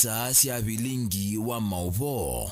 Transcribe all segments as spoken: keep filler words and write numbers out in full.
Saa sya vilingi wa maũvoo.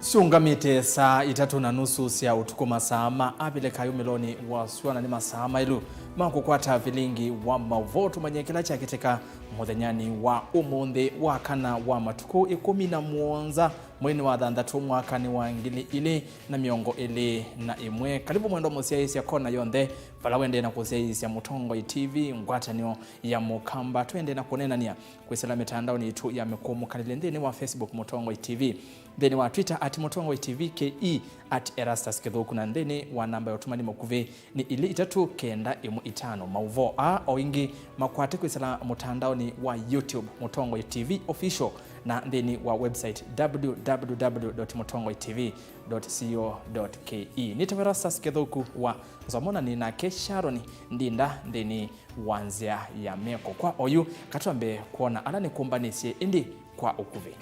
Syũngamĩte saa itatũ na nusu sya ũtukũ, masaa ma Avilika yumĩlonĩ wa sua, na nĩ masaa maĩlu ma kũkwata vilingi wa maũvoo. Tũmanye kĩla kyakĩtĩka mũthenyanĩ wa ũmũnthĩ, wa kana wa matukũ ĩkũmi na mũonza, mweinĩ wa thanthatũ, mwakanĩ wa ngili ilĩ na mĩongo ĩlĩ na ĩmwe. Kalivu mwendwa mũsyaĩĩsya kona yonthe vala wendee na kũsyaĩĩsya Mũtongoi T V, ngwatanĩo ya Mũkamba. Twendee na kũneenany'a kwĩsĩla mĩtandaonĩ yitũ ya mĩkũũmũkanĩlye nthĩnĩ wa Facebook Mũtongoi T V, nthĩnĩ wa Twitter at Mũtongoi T V K E, at Erastus Kĩthũku, na nthĩnĩ wa namba ya ũtũmani mũkuvĩ nĩ ilĩ itatũ kenda ĩmwe itano. Maũvoo aa o ĩngĩ makwate kwĩsĩla mũtandaonĩ wa YouTube Mũtongoi T V Official na nthĩnĩ wa website W W W dot mũtongoi T V dot co dot K E. Nĩtawa Erastus Kĩthũku wa Nzomo, na nĩ nake Sharon Ndinda nthĩnĩ wa nzĩa ya meko. Kwa oyu, katwambe kwona ala nĩkũmbanĩsye ĩndĩ kwa ũkuvĩ.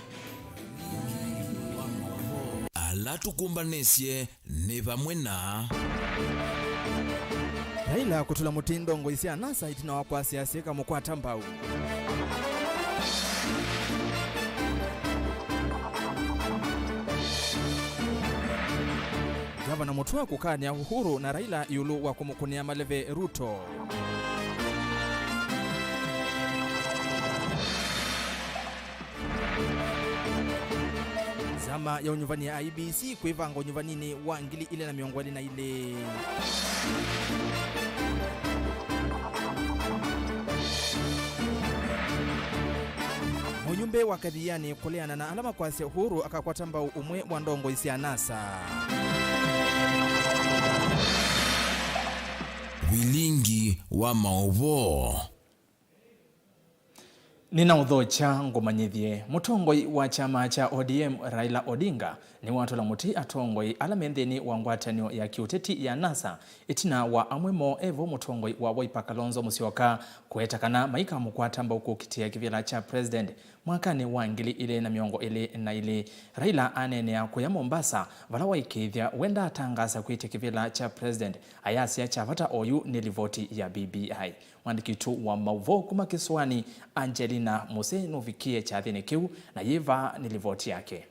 Ala tũkũmbanĩsye nĩ vamwe na Raila kũtũla mũtĩ ndongoi sya NASA ĩtina wa kwasya syĩkamũkwata mbau. Ngavana Mũtua kũkanĩa Uhuru na Raila ĩũlũ wa kũmũkũnĩa maleve Ruto. Nzama ya ũnyuvani ya I E B C kwĩvanga ũnyuvaninĩ wa ngili ilĩ na mĩongo ĩlĩ na ilĩ. Mũyumbe wa Kathiani kũleana na ala makwasya Uhuru akakwata mbau ũmwe wa ndongoi sya NASA. Vilingi wa maũvoo. Nĩnaũthokya ngũmanyĩthye. Mũtongoi wa kyama kya O D M, Raila Odinga, nĩwatũla mũtĩ atongoi ala me nthĩnĩ wa ngwatanĩo ya kĩũteti ya NASA, ĩtina wa amwe moo e vo mũtongoi wa Wiper Kalonzo Musyoka kũweta kana maikamũkwata mbau kũkitĩa kĩvĩla kya president mwakanĩ wa ngili ilĩ na mĩongo ĩlĩ na ilĩ. Raila aneenea kũya Mombasa, vala waĩkĩĩthya we ndaatangaasa kwĩtya kĩvĩla kya president, ayasya kya vata oyu nĩ livoti ya B B I. Mwandĩki witũ wa maũvoo kuma kĩsũanĩ, Angelina Muse, nũvikie kyathĩnĩ kĩu na yĩva nĩ livoti yake.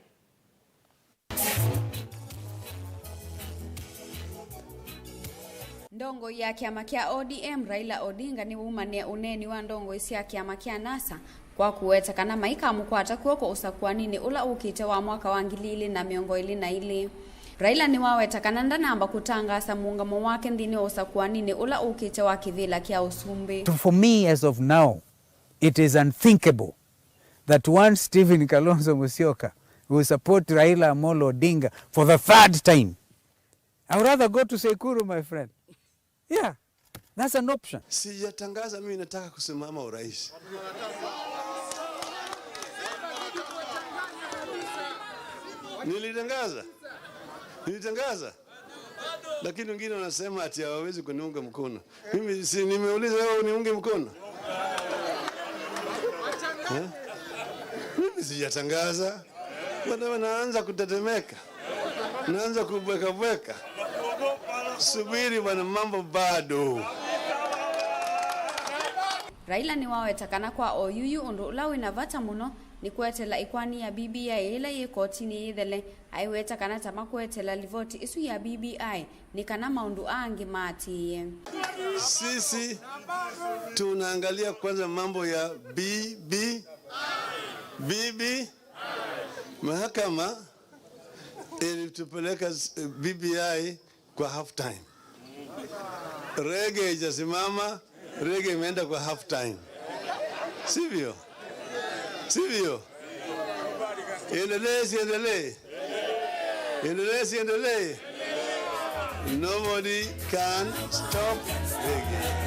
Ndongoi ya kyama kya O D M, Raila Odinga, nĩwaumanĩa ũneeni wa ndongoi sya kyama kya NASA kwa kũweta kana maikamũkwata kw'oko ũsakũaninĩ ũla ũkĩte wa mwaka wa ngili ilĩ na mĩongo ĩlĩ na ilĩ. Raila nĩwaweta kana ndanamba kũtangaasa mũũngamo wake nthĩnĩ wa ũsakũaninĩ ũla ũkĩte wa kĩvĩla kya ũsumbĩ. To, for me, as of now, it is unthinkable that one Stephen Kalonzo Musyoka will support Raila Amolo Odinga for the third time. I would rather go to Sekuru, my friend. Yeah, that's an option. Sijatangaza mimi nataka kusimama urais. Nilitangaza? Nilitangaza? Lakini wengine wanasema ati hawawezi kuniunga mkono. Mimi si nimeuliza wewe uniunge mkono? Eh? Mimi sijatangaza. Bwana, naanza kutetemeka. Naanza kubwekabweka. Subiri bwana, mambo bado. Raila nĩwaweta kana kwa oyuyu ũndũ ũla wĩna vata mũno nĩ kũetela ĩkoani ya B B I ĩla yĩ kotinĩ yĩthele. Aiweta kana ta makũetela livoti ĩsu ya B B I nĩ kana maũndũ angĩ maatĩĩe. Sisi tunaangalia kwanza mambo ya B B, B B. Mahakama ilitupeleka, eh, B B I kwa half time. Rege ijasimama, rege imeenda kwa half time. Sivyo? Sivyo? Iendelee, siendelee? Iendelee, siendelee? Nobody can stop rege.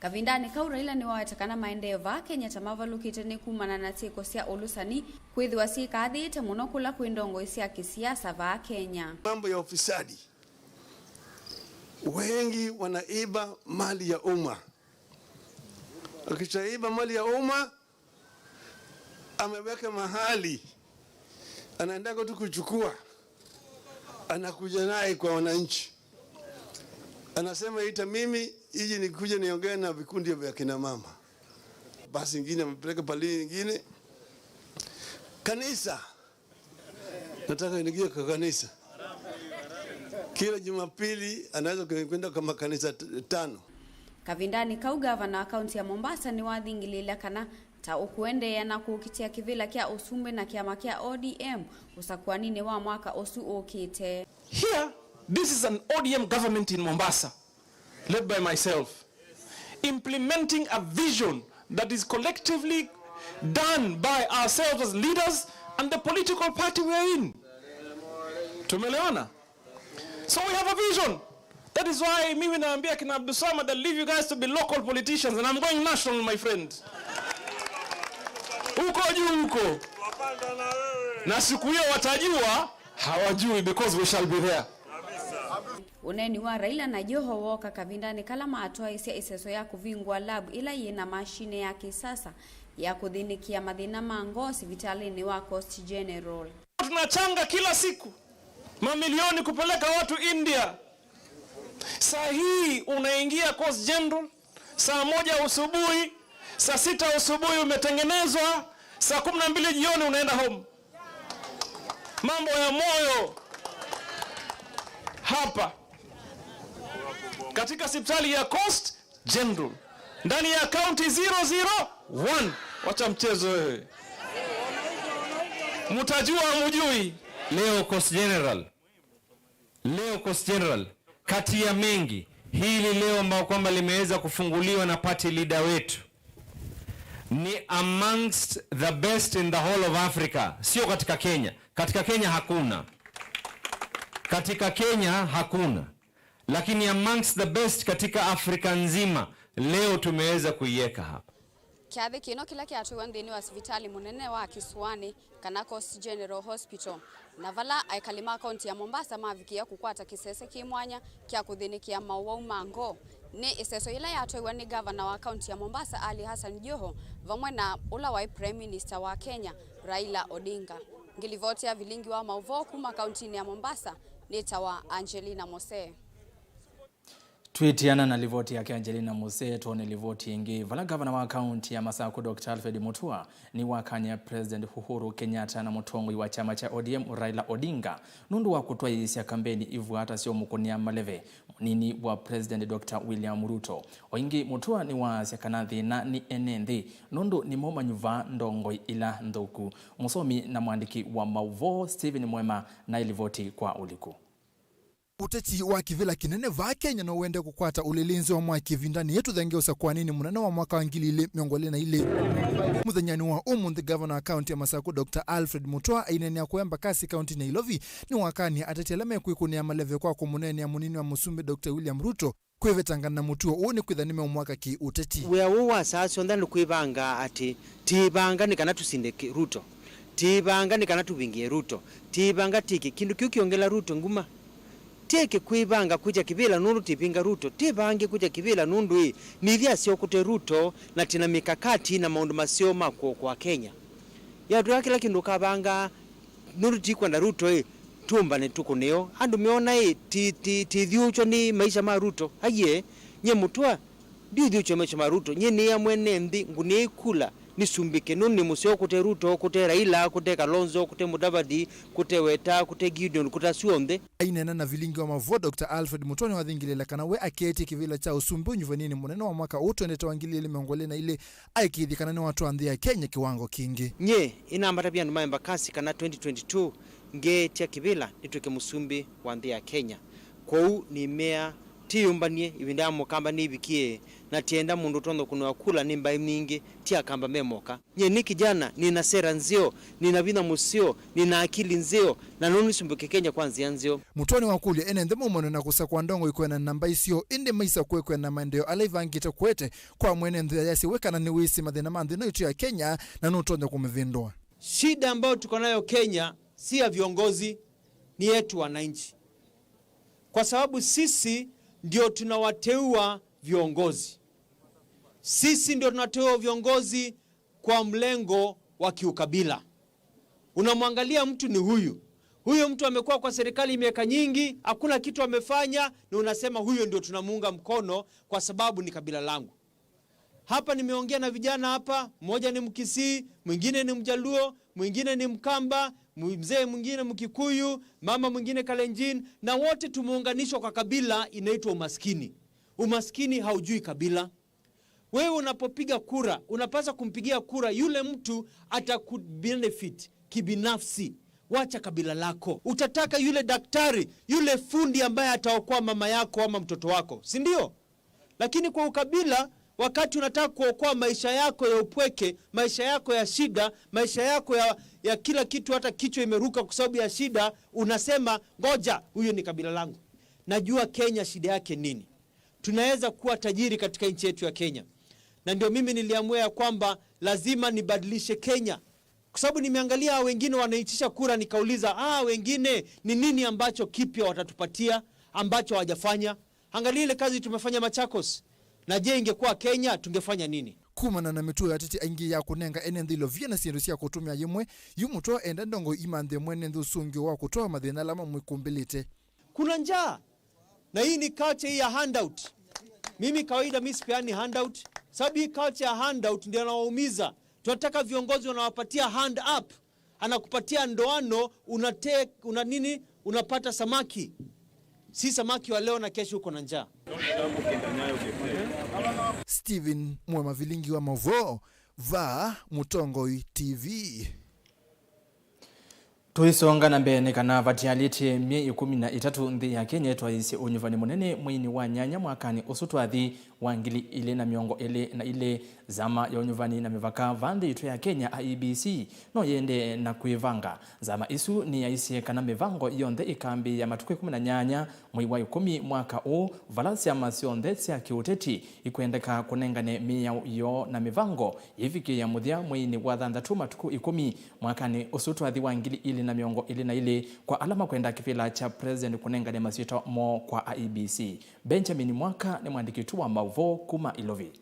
Kavindanĩ kau, Raila nĩwaweta kana maendeeo vaa Kenya ta mavalũkĩte nĩ kumana na syĩko sya ũlũsani kwĩthĩwa syĩkathĩĩte mũno kũla kwĩ ndongoi sya kĩsiasa vaa Kenya. Mambo ya ufisadi. Wengi wanaiba mali ya umma. Akishaiba mali ya umma, Ameweka mahali, anaendanga tu kuchukua, anakuja naye kwa wananchi, anasema, "Ita mimi iji nikuje niongee na vikundi vya kina mama." Basi ingine amepeleka pale ingine. Kanisa, nataka niingie kwa kanisa. Kila Jumapili anaweza kwenda kwa makanisa t-, tano. Kavindanĩ kau, ngavana wa kaunti ya Mombasa nĩwathingĩlĩĩlya kana ta ũkũendeea na kũkitĩa kĩvĩla kya ũsumbĩ na kĩama kya O D M ũsakũaninĩ wa mwaka ũsu ũkĩte. Here, this is an O D M government in Mombasa, led by myself, implementing a vision that is collectively done by ourselves as leaders and the political party we are in. Tumeelewana? So we have a vision. That is why mimi naambia kina Abdulswamad, I leave you guys to be local politicians and I'm going national, my friend. Huko juu huko. Na siku hiyo watajua hawajui, because we shall be there. Ũneeni wa Raila na Joho wooka kavindanĩ kala matwaĩĩsya ĩseso ya kũvingũa lab ĩla yĩ na mashine ya kĩsasa ya kũthĩnĩkĩa mathĩna ma ngoo sivitalĩnĩ wa Coast General. Tunachanga kila siku mamilioni kupeleka watu India. Saa hii unaingia Coast General, saa moja usubuhi, saa sita usubuhi umetengenezwa, saa kumi na mbili jioni unaenda home. Mambo ya moyo hapa katika sipitali ya Coast General ndani ya county zero zero one. Wacha mchezo wewe. Mtajua, mujui. Leo Coast General, leo Coast General, kati ya mengi, hili leo ambao kwamba limeweza kufunguliwa na party leader wetu ni amongst the best in the whole of Africa. Sio katika Kenya. Katika Kenya hakuna. Katika Kenya hakuna. Lakini amongst the best katika Afrika nzima, leo tumeweza kuiweka hapa. Kyathĩ kĩno kĩla kyatwĩwa nthĩnĩ wa sivitalĩ mũnene wa kĩsũanĩ, kana Coast General Hospital, na vala ekali ma kaunti ya Mombasa mavikĩĩa kũkwata kĩsese kĩ mwanya kya kũthĩnĩkĩa maũwau ma ngoo, nĩ ĩseso yĩla yatwaiwa nĩ ngavana wa kaunti ya Mombasa, Ali Hassan Joho, vamwe na ũla waĩ Prime Minister wa Kenya, Raila Odinga. Ngĩlivotea vilingi wa maũvoo kuma kauntinĩ ya Mombasa, nĩtawa Angelina Mose. Twĩtiana na livoti yake Angelina Mose, twone livoti ĩngĩ. Vala ngavana wa kaunti ya Masakũ, Doctor Alfred Mutua, nĩwakany'a President Uhuru Kenyatta na mũtongoi wa kyama kya O D M, Raila Odinga, nũndũ wa kũtwaĩĩsya kambeni ivwata sya ũmũkũnĩa maleve mũnini wa President Doctor William Ruto. O ĩngĩ, Mutua nĩwaasya kana thĩna nĩ ene nthĩ, nũndũ nĩmo manyuvaa ndongoi ila nthũku. Mũsomi na mwandĩki wa maũvoo Stephen Mwema na ĩlivoti kwa ũliku. Ũteti wa kĩvĩla kĩnene vaa Kenya no wende kũkwata ũlĩlĩ nzeo mwa kĩvindanĩ yĩĩ tũthenge ũsakũanĩnĩ mũnene wa mwaka wa ngili ilĩ mĩongo ĩlĩ na ilĩ. Mũthenyanĩ wa ũmũnthĩ, ngavana wa kaunti ya Masakũ, Doctor Alfred Mutua, aineenea kũya Embakasi, kaunti Nairobi, nĩwakanie ateti ala mekwĩkũnĩa maleve kwa kũmũneenea mũnini wa mũsumbĩ, Doctor William Ruto, kwĩvetangana na mũtuo ũũ nĩkwĩtha nĩmeũmwaka kĩ-ũteti. Wĩa ũũ wa saa syonthe andũ kwĩvanga atĩ, "Tĩĩvanga nĩ kana tũsinde kĩ-, Ruto. Tĩĩvanga nĩ kana tũvingĩe Ruto. Tĩĩvanga tĩke." Kĩndũ kĩu kĩongela Ruto nguma. Tĩke kwĩvanga kwĩkya kĩvĩla nũndũ tĩvinga Ruto. Tĩvange kwĩkya kĩvĩla nũndũ ĩ, nĩthyĩ asyokũte Ruto na tĩna mikakati na maũndũ maseo ma kũokoa Kenya. Yatwĩa kĩla kĩndũ ũkavanga nũndũ tikwenda Ruto ĩ, tũmbane tũkũnĩo. Andũ meona ĩ, ti, ti, tithiũũkywa nĩ maisha ma Ruto. Aiee, nyie Mũtua, ndiũthiũũkywa maisha ma Ruto. Nyie nĩĩa mwene nthĩ, ngũnĩei kula nĩsumbĩke, nũndũ nĩ mũseo kũte Ruto, kũte Raila, kũte Kalonzo, kũte Mudavadi, kũte Weta, kũte Gideon, kũte asu onthe. Aineena na vilingi wa maũvoo, Doctor Alfred Mutua nĩwathingĩlĩĩla kana we aketye kĩvĩla kya ũsumbĩ ũnyuvanĩnĩ mũnene wa mwaka ũũ twendete wa ngili ilĩ mĩongo ĩlĩ na ilĩ, aikĩĩthya kana nĩwatwaa nthĩ ya Kenya kĩwango kĩngĩ. Nyie, ĩnambatavya andũ ma Embakasi kana twenty twenty-two ngeetya kĩvĩla nĩtw'ĩke mũsumbĩ wa nthĩ ya Kenya. Kwoou nĩmea, tĩyũmbany'e, ĩvinda ya Mũkamba nĩĩvikie, na tienda mũndũ ũtonya kũnĩwa kula nĩ mbaĩ mbingĩ, ti Akamba me moka. Nyie nĩ kijana, nĩna sera nzeo, nĩna vinya mũseo, nĩna akili nzeo, na no nĩsumbĩke Kenya kwa nzĩa nzeo. Mutua nĩwakũlya ene nthĩ maumane na kũsakũa ndongoi kwĩanana na mbaĩ syoo, ĩndĩ maisakũe kwĩanana na maendeeo ala ivangĩte kũete kwa mwene nthĩ ayasya we kana nĩwĩsĩ mathĩna ma nthĩ ĩno itũ ya Kenya na nũtonya kũmĩvĩndũa. Shida ambayo tuko nayo Kenya si ya viongozi, ni yetu wananchi, kwa sababu sisi ndio tunawateua viongozi. Sisi ndio tunateua viongozi kwa mlengo wa kiukabila. Unamwangalia mtu ni huyu. Huyo mtu amekuwa kwa serikali miaka nyingi, hakuna kitu amefanya, na unasema huyo ndio tunamuunga mkono kwa sababu ni kabila langu. Hapa nimeongea na vijana hapa, mmoja ni Mkisii, mwingine ni Mjaluo, mwingine ni Mkamba, mu-, mzee mwingine Mkikuyu, mama mwingine Kalenjin, na wote tumeunganishwa kwa kabila inaitwa umaskini. Umaskini haujui kabila. Wewe unapopiga kura, unapaswa kumpigia kura yule mtu atakubenefit kibinafsi. Wacha kabila lako. Utataka yule daktari, yule fundi ambaye ataokoa mama yako ama mtoto wako, si ndio? Lakini kwa ukabila, wakati unataka kuokoa maisha yako ya upweke, maisha yako ya shida, maisha yako ya, ya kila kitu, hata kichwa imeruka kwa sababu ya shida, unasema, "Ngoja, huyo ni kabila langu." Najua Kenya shida yake nini. Tunaweza kuwa tajiri katika nchi yetu ya Kenya. Na ndio mimi niliamua ya kwamba lazima nibadilishe Kenya. Kwa sababu nimeangalia wengine wanaitisha kura, nikauliza, "Ah, wengine ni nini ambacho kipya watatupatia ambacho hawajafanya?" Angalia ile kazi tumefanya Machakos. Na je, ingekuwa Kenya, tungefanya nini? Kumana na mĩtuo ya ateti aingĩ ya kũnenga ene nthĩ ilovia na syĩndũ sya kũtũmĩa yĩmwe, yu mũtwa enda ndongoi imanthe mwene nthĩ ũsũngĩo wa kũtwaa mathĩna ala mamwĩkũmbĩlĩte. Kuna njaa. Na hii ni culture hii ya handout. Mimi kawaida mi sipeani handout. Sababu hii culture ya handout ndio inawaumiza. Tunataka viongozi wanawapatia hand up. Anakupatia ndoano, unate-, una nini, unapata samaki. Si samaki wa leo na kesho uko na njaa. Stephen Mwe Mavilingi wa Mavo, va Mũtongoi T V. Tũisonga na mbee nĩ kana vatialĩtye myei ĩkũmi na ĩtatũ nthĩ ya Kenya ĩtwaĩĩsye ũnyuvani mũnene mweinĩ wa nyanya mwakanĩ ũsu twathi wa ngili ilĩ na mĩongo ĩlĩ na ilĩ. Nzama ya ũnyuvani na mĩvaka va nthĩ yitũ ya Kenya, I E B C, no yĩendee na kwĩvanga. Nzama ĩsu nĩyaisye kana mĩvango yonthe ĩkambĩĩa matukũ ĩkũmi na nyanya mwei wa ĩkũmi mwaka ũũ, vala syama syonthe sya kĩũteti ikwendeka kũnengane mĩao yoo na mĩvango yĩvikĩĩa mũthya mweinĩ wa thanthatũ matukũ ĩkũmi mwakanĩ ũsu twathi wa ngili ilĩ na mĩongo ĩlĩ na ilĩ kwa ala makwenda kĩvĩla kya President kũnengane masyĩtwa moo kwa I E B C. Benjamin Mwaka nĩ mwandĩki witũ wa maũvoo kuma Ilovi.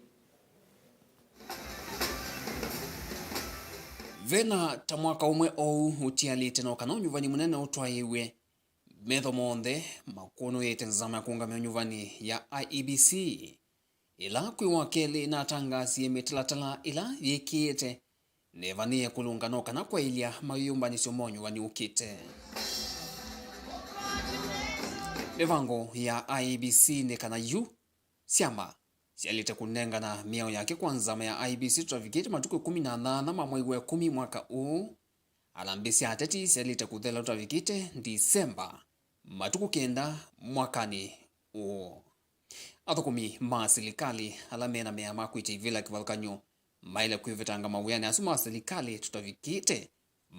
Vena ta mwaka ũmwe oou ũtialĩte no kana ũnyuvani mũnene ũtwaĩwe, metho monthe makũnũĩte nzama ya kũũngamĩa ũnyuvani ya I E B C, ĩla kwĩ wa kelĩ ĩnatangaasie mĩtalatala ĩla yĩkĩĩte nevanĩe kũlũnga no kana kwaĩlya mayũmbanĩsyo ma ũnyuvani ũkĩte. Mĩvango ya I E B C nĩ kana yu syama syaĩlĩte kũnengana mĩao yake kwa nzama ya I E B C tũtavikĩte matukũ ĩkũmi na nyanya ma mwei wa ĩkũmi mwaka ũũ. Alambĩ sya ateti syaĩlĩte kũthela tũtavikĩte Ndisemba, matukũ kenda mwakanĩ ũũ. Athũkũmi ma silikalĩ ala mena mea ma kwĩtya ivĩla kĩvathũkany'o maĩle kwĩvetanga mawĩanĩ asu ma silikalĩ tũtavikĩte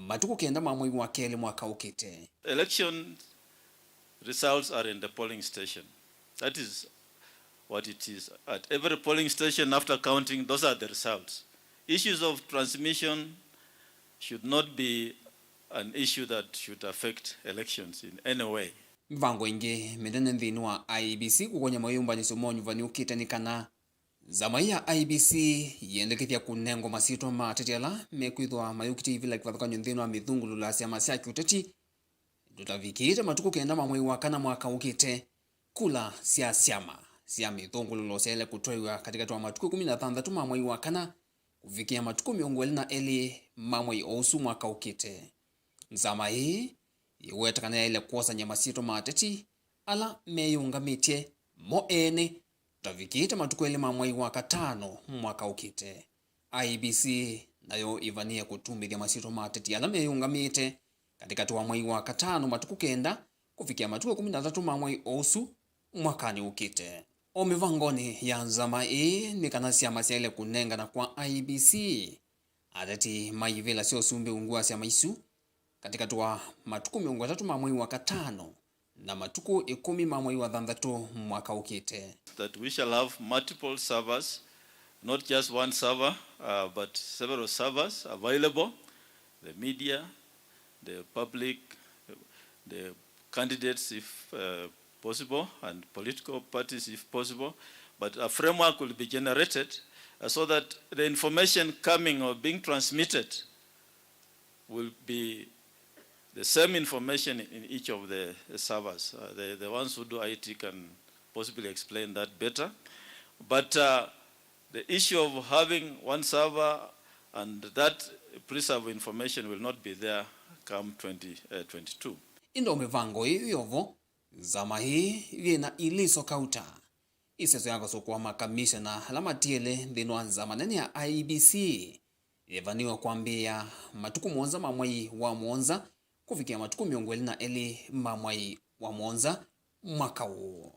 matukũ kenda ma mwei wa kelĩ mwaka ũkĩte. Election results are in the polling station. That is what it is. At every polling station, after counting, those are the results. Issues of transmission should not be an issue that should affect elections in any way. Mĩvango ĩngĩ mĩnene nthĩnĩ wa I E B C kũkwany'a mayũmbanĩsyo ma ũnyuvani ũkĩte nĩ kana nzama ya I E B C yĩendekethya kũnengwa masyĩtwa ma ateti ala mekwĩthwa mayũkĩtye ivĩla kĩvathũkany'o nthĩnĩ wa mĩthũngũlũlo ya syama sya kĩũteti tũtavikĩte matukũ kenda ma mwei wa kana mwaka ũkĩte. Kula sya syama sya mĩthũngũlũlo syaĩle kũtwaiwa katĩkatĩ wa matukũ ĩkũmi na thanthatũ ma mwei wa kana kũvikĩa matukũ mĩongo ĩlĩ na elĩ ma mwei o ũsu mwaka ũkĩte. Nzama ĩĩ yĩweta kana yaĩle kwosany'a masyĩtwa ma ateti ala meyĩũngamĩtye mo ene tũtavikĩte matukũ elĩ ma mwei wa katano mwaka ũkĩte. I E B C nayo ĩvanĩe kũtumĩthya masyĩtwa ma ateti ala meyĩũngamĩte katĩkatĩ wa mwei wa katano matukũ kenda kũvikĩa matukũ ĩkũmi na atatũ ma mwei o ũsu mwakanĩ ũkĩte. O mĩvangonĩ ya nzama ĩĩ nĩ kana syama syaĩle kũnengana kwa I E B C ateti ma ivĩla sya ũsumbĩ ungu wa syama isu katĩkatĩ wa matukũ mĩongo ĩtatũ ma mwei wa katano na matukũ ĩkũmi ma mwei wa thanthatũ mwaka ũkĩte. That we shall have multiple servers, not just one server, uh, but several servers available, the media, the public, the candidates if, uh, possible, and political parties if possible, but a framework will be generated, uh, so that the information coming or being transmitted Will be the same information in each of the servers. Uh, the, the ones who do I T can possibly explain that better. But uh, the issue of having one server and that preserve information will not be there come twenty twenty-two. Ĩndĩ o mĩvango ĩĩ yĩ o vo, nzama ĩĩ yĩ na ilĩso kauta. Ĩseso ya kũsũkũa makamishena ala matiele nthĩnĩ wa nzama nene ya I E B C yĩvaniwe kwambĩĩa matukũ mũonza ma mwei wa mũonza kũvikĩa matukũ mĩongo ĩlĩ na elĩ ma mwei wa mũonza mwaka ũũ.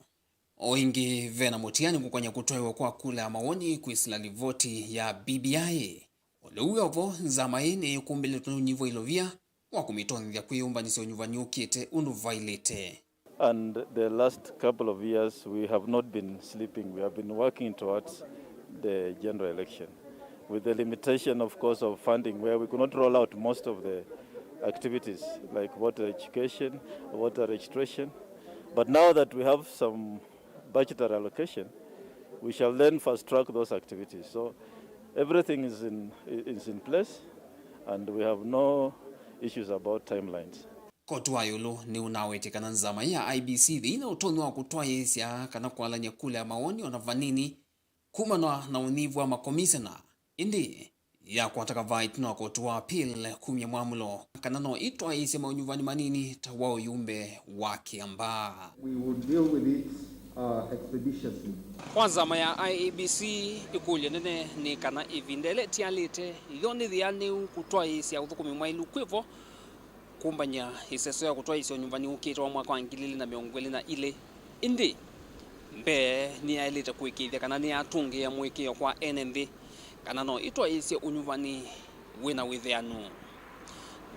O ĩngĩ, ve na mũtiani kũkony'a kũtwaĩwa kwa kula ya mawoni kwĩsĩla livoti ya B B I. O lĩu wĩ o vo, nzama ĩĩ nĩyĩkũmbĩlĩtwe nĩ ũnyivu wa ilovia wa kũmĩtonyethya kwĩyũmbanĩsya ũnyuvani ũkĩte ũndũ vaĩlĩte. And the last couple of years, we have not been sleeping. We have been working towards the general election. With the limitation, of course, of funding, where we could not roll out most of the activities like voter education, voter registration. But now that we have some budgetary allocation, we shall then fast track those activities. So everything is in, is in place, and we have no issues about timelines. Koti wa ĩũlũ nĩũnawetye kana nzama ya I E B C ndĩna ũtonyi wa kũtwaĩĩsya kana kwalany'a kula ya mawoni o na vanini kumana na ũnyivu wa makomisena, ĩndĩ yakwata kavaa ĩtina wa koti wa appeal kumya mwamũlo kana no ĩtwaĩĩsye maũnyuvani manini ta wa ũyumbe wa Kĩambaa. We will deal with it, uh, expeditiously. Kwa nzama ya I E B C ĩkũlyo nene nĩ kana ĩvinda ĩla ĩtialĩte yo nĩthĩanĩu kũtwaĩĩsya ũthũkũmi mwaĩlu kwĩ vo kũmbany'a ĩseso ya kũtwaĩĩsya ũnyuvani ũkĩte wa mwaka wa ngili ilĩ na mĩongo ĩlĩ na ilĩ. Ĩndĩ mbee nĩyaĩlĩte kũĩkĩĩthya kana nĩyatũngĩĩa mũĩkĩĩo kwa ene nthĩ kana no ĩtwaĩĩsye ũnyuvani wĩ na wĩthĩanu.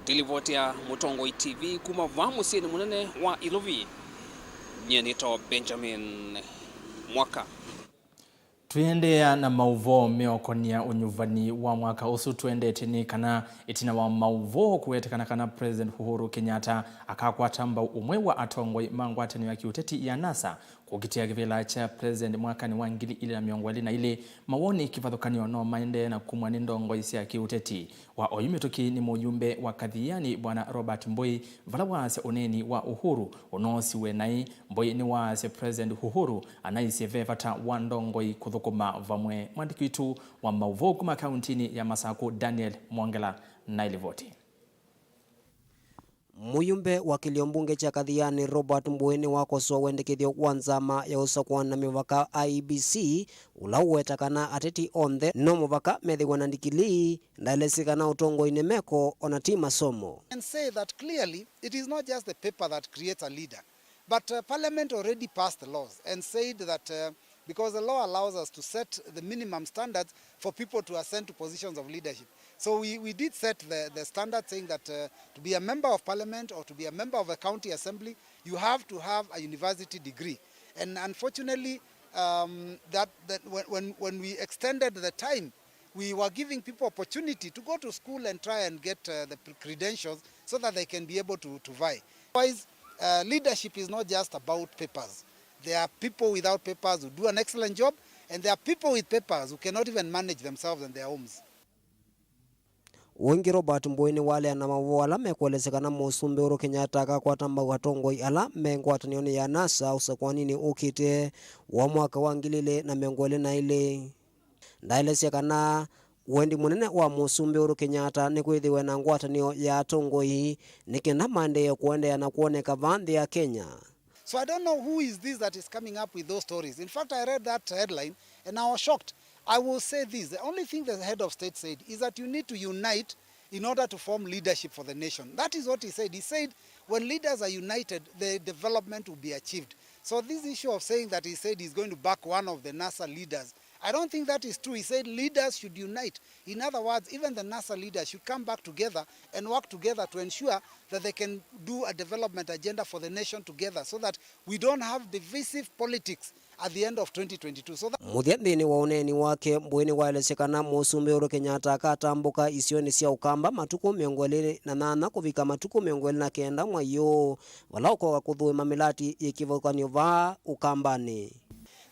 Ndilivoti ya Mũtongoi T V kuma vaa mũsyĩnĩ mũnene wa Ilovi, nyie nĩtawa Benjamin Mwaka. Tũiendeea na maũvoo meũkonĩa ũnyuvani wa mwaka ũsu, tũendete nĩ kana ĩtina wa maũvoo kũwetekana kana President Uhuru Kenyatta akakwata mbau ũmwe wa atongoi ma ngwatanĩo ya kĩũteti ya NASA kũkitĩa kĩvĩla kya President mwakanĩ wa ngili ilĩ na mĩongo ĩlĩ na ilĩ, mawoni kĩvathũkany'o no maendee na kumw'a nĩ ndongoi sya kĩũteti. Wa oyu mĩtũkĩ nĩ mũyumbe wa Kathiani, Bwana Robert Mbũi, vala waasya ũneeni wa Uhuru ũnoosiwe naĩ. Mbũi nĩwaasya President Uhuru anaisye ve vata wa ndongoi kũthũkũma vamwe. Mwandĩki witũ wa maũvoo kuma kauntinĩ ya Masakũ, Daniel Mwongela, na ĩlivoti. Mũyumbe wa kĩlio mbunge kya Kathiani, Robert Mbũi, nĩwakosoa wendekethyo wa nzama ya ũsakũani na mĩvaka, I E B C, ũla ũweta kana ateti onthe no mũvaka methĩwe na ndikilii. Ndaelesye kana ũtongoinĩ meko ona ti masomo. And say that clearly, it is not just the paper that creates a leader, but, uh, Parliament already passed the laws and said that, uh, because the law allows us to set the minimum standards for people to ascend to positions of leadership. So we, we did set the, the standard saying that, uh, to be a member of Parliament or to be a member of a county assembly, you have to have a university degree. And unfortunately, um, that, that when, when, when we extended the time, we were giving people opportunity to go to school and try and get, uh, the credentials so that they can be able to, to vie. Otherwise, uh, leadership is not just about papers. There are people without papers who do an excellent job, and there are people with papers who cannot even manage themselves and their homes. Ũngĩ, Robert Mbũi nĩwaleana maũvoo ala mekũelesya kana Mũsumbĩ Uhuru Kenyatta akakwata mbau atongoi ala me ngwatanĩonĩ ya NASA ũsakũaninĩ ũkĩte wa mwaka wa ngili ilĩ na mĩongo ĩlĩ na ilĩ. Ndaelesya kana wendi mũnene wa Mũsumbĩ Uhuru Kenyatta nĩ kwĩthĩwe na ngwatanĩo ya atongoi nĩ kenda maendeee kũendeea na kwoneka vaa nthĩ ya Kenya. So I don't know who is this that is coming up with those stories. In fact, I read that headline and I was shocked. I will say this, the only thing the head of state said is that you need to unite in order to form leadership for the nation. That is what he said. He said when leaders are united, the development will be achieved. So this issue of saying that he said he's going to back one of the NASA leaders, I don't think that is true. He said leaders should unite. In other words, even the NASA leaders should come back together and work together to ensure that they can do a development agenda for the nation together so that we don't have divisive politics at the end of twenty twenty-two. So that Mũthya nthĩnĩ wa ũneeni wake, Mbũi nĩwaelesye kana Mũsumbĩ Uhuru Kenyatta akatambũka isionĩ sya Ũkamba matukũ mĩongo ĩlĩ na nyanya kũvika matukũ mĩongo ĩlĩ na kenda mwai ũũ, vala ũkoka kũthũĩma mĩlati yĩ kĩvathũkany'o vaa Ũkambanĩ.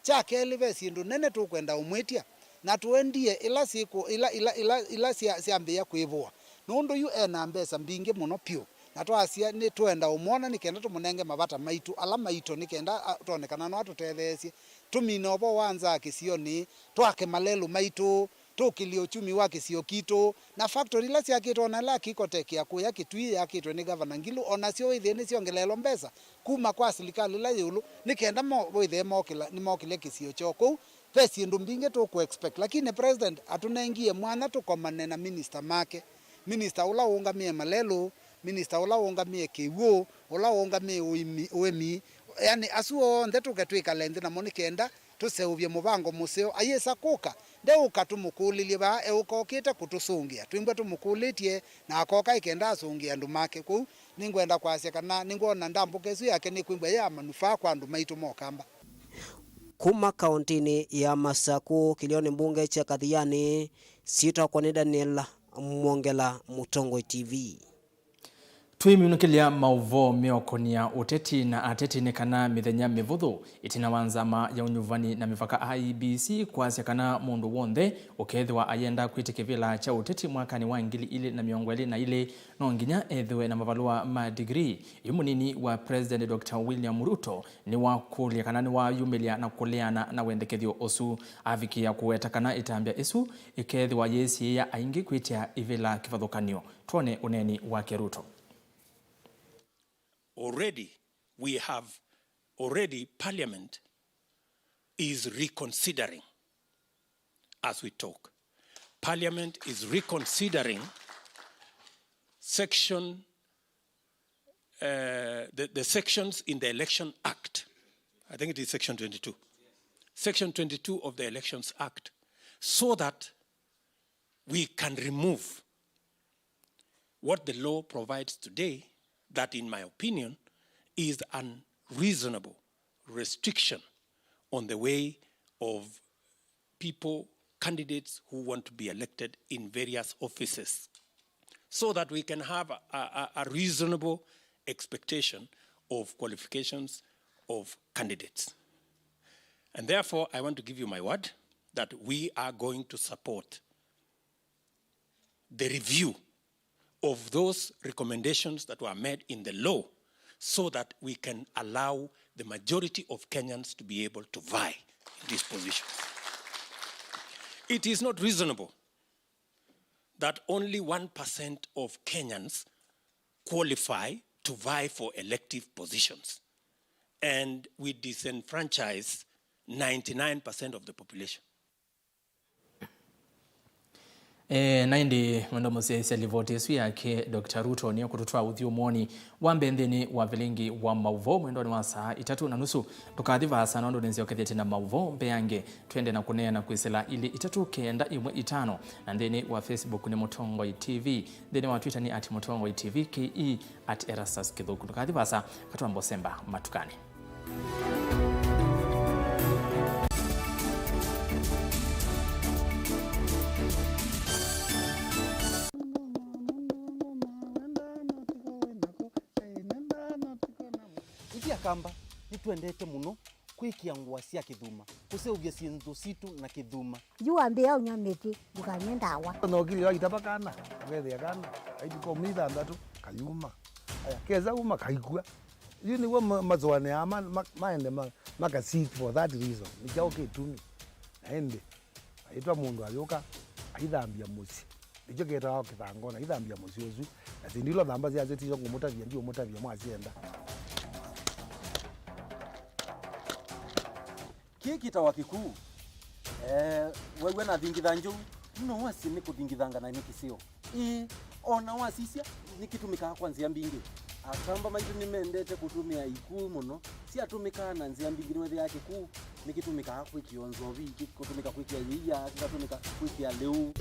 Kya kelĩ, ve syĩndũ nene tũkwenda ũmwĩtya, na tũendie ila syĩkũ-, ila, ila, ila, ila sya-, syambĩĩa kwĩvũwa. nũndũ yu e na mbesa mbingĩ mũno vyũ, na twasya nĩtwenda ũmwona nĩ kenda tũmũnenge mavata maitũ ala maito nĩ kenda a-, twone kana no atũtetheesye tũmine ũvoo wa nzaa kĩsionĩ, twake malelũ maitũ, tũkĩlye uchumi wa kĩsio kitũ, na factory ila syakĩtwe o na ĩla ya Kicotec ya kũya Kitui yakĩtwe nĩ Gavana Ngilu, o nasyo wĩthĩe nĩsyongeleelwa mbesa kuma kwa silikalĩ ĩla yĩ ĩũlũ, nĩ kenda mo-, wĩthĩe mokĩla, nĩmokĩlya kĩsio kyoo kũu. Ve syĩndũ mbingĩ tũkũ expect, lakini President atũnengie mwanya tũkomane na minista make, minista ũla ũũngamĩe malelũ, minista ũla ũũngamĩe kĩw'ũ, ũla ũũngamĩe ũimi-, ũĩmi, yani asu onthe tũke twĩkale nthĩ namo nĩ kenda tũseũvye mũvango mũseo. Ayĩsa kũka, ndeũka tũmũkũlĩlye vaa eũka okĩte kũtũsũngĩa. Twĩmbwa tũmũkũlĩtye na akoka ĩkenda asũngĩe andũ make. Kwoou nĩngwenda kwasya kana nĩngwona ndambũka ĩsu yake nĩkwĩmbwa yĩ ya manufaa kwa andũ maitũ ma Ũkamba. Kuma kaũntĩnĩ ya Masakũ, kĩlĩonĩ mbunge kya Kathiani, syĩtwa kwa nĩ Daniel Mwongela, Mũtongoi T V. Twĩminũkĩlya maũvoo meũkonĩa ũteti na ateti nĩ kana mĩthenya mĩvũthũ ĩtina wa nzama ya ũnyuvani na mĩvaka I E B C kwasya kana mũndũ w'onthe ũkethĩwa ayenda kwĩtĩkĩvĩla kya ũteti mwakanĩ wa ngili ilĩ na mĩongo ĩlĩ na ilĩ no nginya ethĩwe na mavalũa ma degree. Yu mũnini wa President Doctor William Ruto nĩwakũlya kana nĩwayumĩlya na kũleana na wendekethyo ũsu. Avikĩa kũweta kana ĩtambya ĩsu ĩkethĩwa yĩsiĩĩa aingĩ kwĩtya ivĩla kĩvathũkany'o. Twone ũneeni wake Ruto. Already, we have, already Parliament is reconsidering as we talk. Parliament is reconsidering section, uh, the, the sections in the Election Act. I think it is section twenty-two. Section twenty-two of the Elections Act, so that we can remove what the law provides today, that, in my opinion, is unreasonable restriction on the way of people, candidates who want to be elected in various offices, so that we can have a, a, a reasonable expectation of qualifications of candidates. And therefore, I want to give you my word that we are going to support the review of those recommendations that were made in the law so that we can allow the majority of Kenyans to be able to vie in these positions. It is not reasonable that only one percent of Kenyans qualify to vie for elective positions, and we disenfranchise ninety-nine percent of the population. Eh, na ĩndĩ mwenda mũsyaĩĩsya livoti ĩsu yake Doctor Ruto nĩ kũtũtwaa ũthyũmũonĩ wa mbee nthĩnĩ wa vilingi wa maũvoo mwendonĩ wa saa itatũ na nusu. Ndũkathi vaasa nũndũ nĩnzyokethete na maũvoo mbeange. Twende na kũneena kwĩsĩla ilĩ itatũ kenda ĩmwe itano, na nthĩnĩ wa Facebook nĩ Mũtongoi T V, nthĩnĩ wa Twitter nĩ at Mũtongoi T V K E, at Erastus Kĩthũku. Ndũkathi vaasa, katwamba ũsemba matukanĩ. Ithyĩ Akamba nĩtwendete mũno kwĩkĩa ngũa sya kĩthuma, kũseũvya syĩndũ sitũ na kĩthuma. Yu wambĩĩa ũnyw'a mĩtĩ, ndũkanywe ndawa. Nokilio aitava kana, akethĩa kana, aituka ũmĩ ithandatũ, kayuma. Aya, kesa uma, kaikw'a. Yu nĩw'o ma-, masũanĩaa ma-, ma-, maende ma-, maka seek for that reason. Nĩ kyaũ kĩtumi? Na ĩndĩ, aitwa mũndũ ayũka, aithambya mũsyĩ. Nĩkyo kĩtawa kĩthangona, aithambya mũsyĩ ũsu. Na syĩndũ ila ũthamba syasyo tisyo ngũmũtavya, ndiũmũtavya mwasyenda. Kĩĩ kĩtawa kĩkuu. Eh, wew'a nathingitha njũu, no wasye nĩ kũthingithanga na nĩ kĩseo. Ĩĩ, o na wasisya, nĩkĩtũmĩkaa kwa nzĩa mbingĩ. Akamba maitũ nĩmendete kũtũmĩa ikuu mũno. Syatũmĩkaa na nzĩa mbingĩ, nĩwethĩaa kĩkuu nĩkĩtũmĩkaa kwĩkĩa nzovi, kĩ-, kũtũmĩka kwĩkĩa yĩia, kĩkatũmĩka kwĩkĩa lĩu.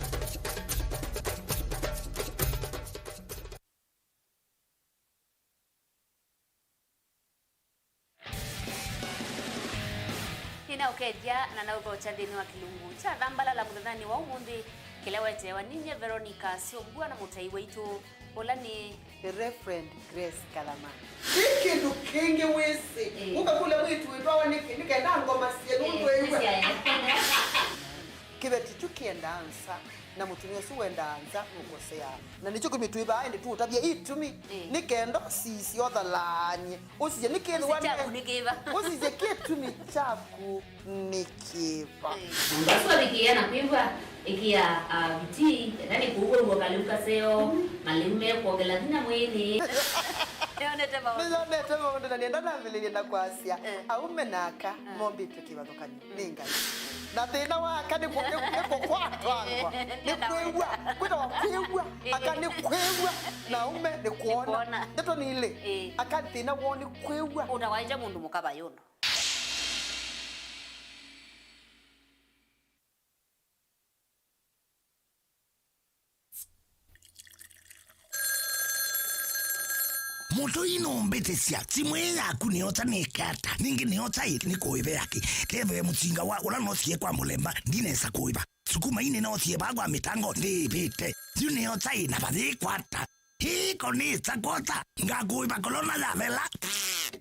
Nĩnaũkethya na naũthokya nthĩnĩ wa kĩlungu kya Thambalala mũthenyanĩ wa ũmũnthĩ, kĩla weteewa ninyie Veronica Syũmbua na mũtai waitũ, ũla nĩ The Reverend Grace Kalama. Kwĩ kĩndũ kĩngĩ wĩsĩ, ĩĩ, ũkakũlya mwĩĩtu wĩtwawa nĩkĩ, nĩ kenda ngoma syĩ nũndũ ĩw'e. Kĩveti kyu Kĩendaa nza, na mũtumĩa ũsu wendaa nza nũkoseaa. Na nĩkyo kĩtumi twĩ vaa ĩndĩ tũũtavya itumi. Ĩĩ. Nĩ kenda ũsisye ũthalany'e. Ũsisye nĩ kĩva. Ũsisye kyaku nĩ kĩva. Ũsisye kĩtumi kyaku nĩ kĩva. Ĩĩ. Mũndũ asu avikĩĩa na kwĩw'a, ĩkĩa, ah, vitii, enda nĩ kũu wĩw'a kalĩu kaseo, malĩu me kwongela vinya mwĩĩnĩ. Nĩyonete maũndũ. Nĩyonete maũndũ, na nĩenda nambĩlĩlye na kwasya, eh, aume na aka, eh, mombĩtwe kĩvathũkany'o nĩ Ngai. Na thĩna wa aka nĩ kũ-, nĩ, nĩ kũkwatwangwa, nĩ kwĩw'a. Kwĩtawa kwĩw'a. Aka nĩ kwĩw'a, na aume nĩ kwona. Nĩ kwona. Ndeto nĩ ilĩ. Ĩĩ. Aka thĩna woo nĩ kwĩw'a. Ũtawaĩte mũndũ mũka vayũndũ. Mũtũi nũmbĩtĩsya, simũ ĩĩ yaku nĩyosa nĩke ata? Ningĩ nĩyosa ĩ nĩkũĩve yake? Kethĩwe mũsinga wa ũla nosie kwa mũlemba ndinesa kũĩva. Sukuma ii nĩnosie vaa kwa mĩtango ndĩĩvĩte. Yu nĩyosa ĩ na vayĩkwata. Hii konĩsa kwosa, ngakũĩva kolona yavela.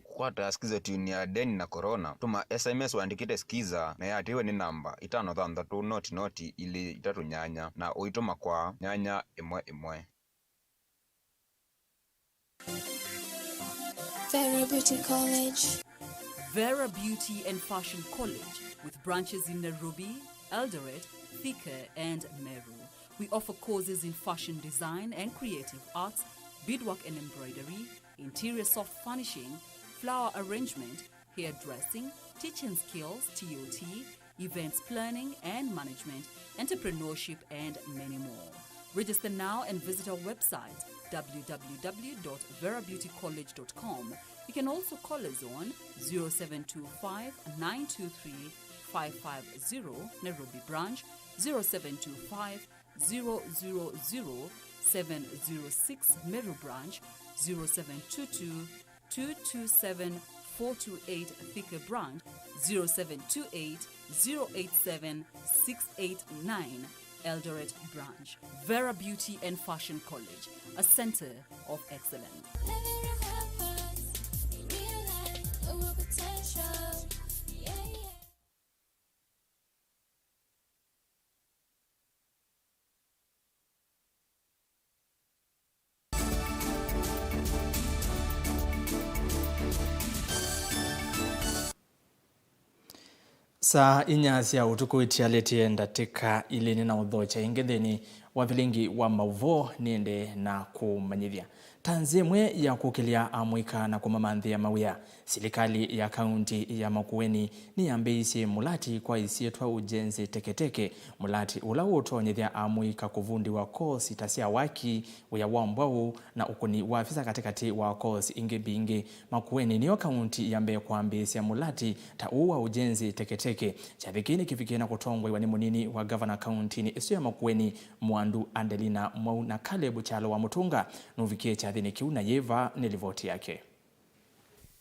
Kũkwata Skiza tune ya Deni na Corona, tũma S M S ũandĩkĩte Skiza na ĩatĩĩwe nĩ namba itano thanthatũ noti noti ilĩ itatũ nyanya na ũitũma kwa nyanya ĩmwe ĩmwe. Vera Beauty College. Vera Beauty and Fashion College, with branches in Nairobi, Eldoret, Thika, and Meru. We offer courses in fashion design and creative arts, beadwork and embroidery, interior soft furnishing, flower arrangement, hairdressing, teaching skills, T O T, events planning and management, entrepreneurship, and many more. Register now and visit our website, w w w dot vera beauty college dot com. You can also call us on zero seven two five, nine two three, five five zero, Nairobi branch, zero seven two five, zero zero zero, seven zero six, Meru branch, zero seven two two, two two seven, four two eight, Thika branch, zero seven two eight, zero eight seven, six eight nine, Eldoret branch. Vera Beauty and Fashion College, a center of excellence. Saa inya sya ũtukũ itialĩtye ndatĩka ilĩ, nĩnaũthokya ĩngĩ nthĩnĩ wa vilingi wa maũvoo nĩende na kũmanyĩthya. Ta nzĩa ĩmwe ya kũkĩlya amũika na kũmamanthĩa mawĩa, silikalĩ ya kaunti ya Makueni nĩyambĩĩisye mũlati kwa ĩsyĩtwa Ujenzi Teketeke, mũlati ũla ũũtonyethya amũika kũvundĩwa kosi ta sya waki, wĩa wa mbwaũ, na ũkũni wa visa katĩkatĩ wa kosi ingĩ mbingĩ. Makueni nĩyo kaunti ya mbee kwambĩĩsya mũlati ta ũũ wa Ujenzi Teketeke. Kyathĩ kĩĩ nĩkĩvikie na kũtongoew'a nĩ mũnini wa ngavana kauntinĩ ĩsu ya Makueni, Mwandu Adelina Mwau, na Caleb Kyalo wa Mũtũnga nũvikie kyathĩnĩ kĩu, na yĩva nĩ livoti yake.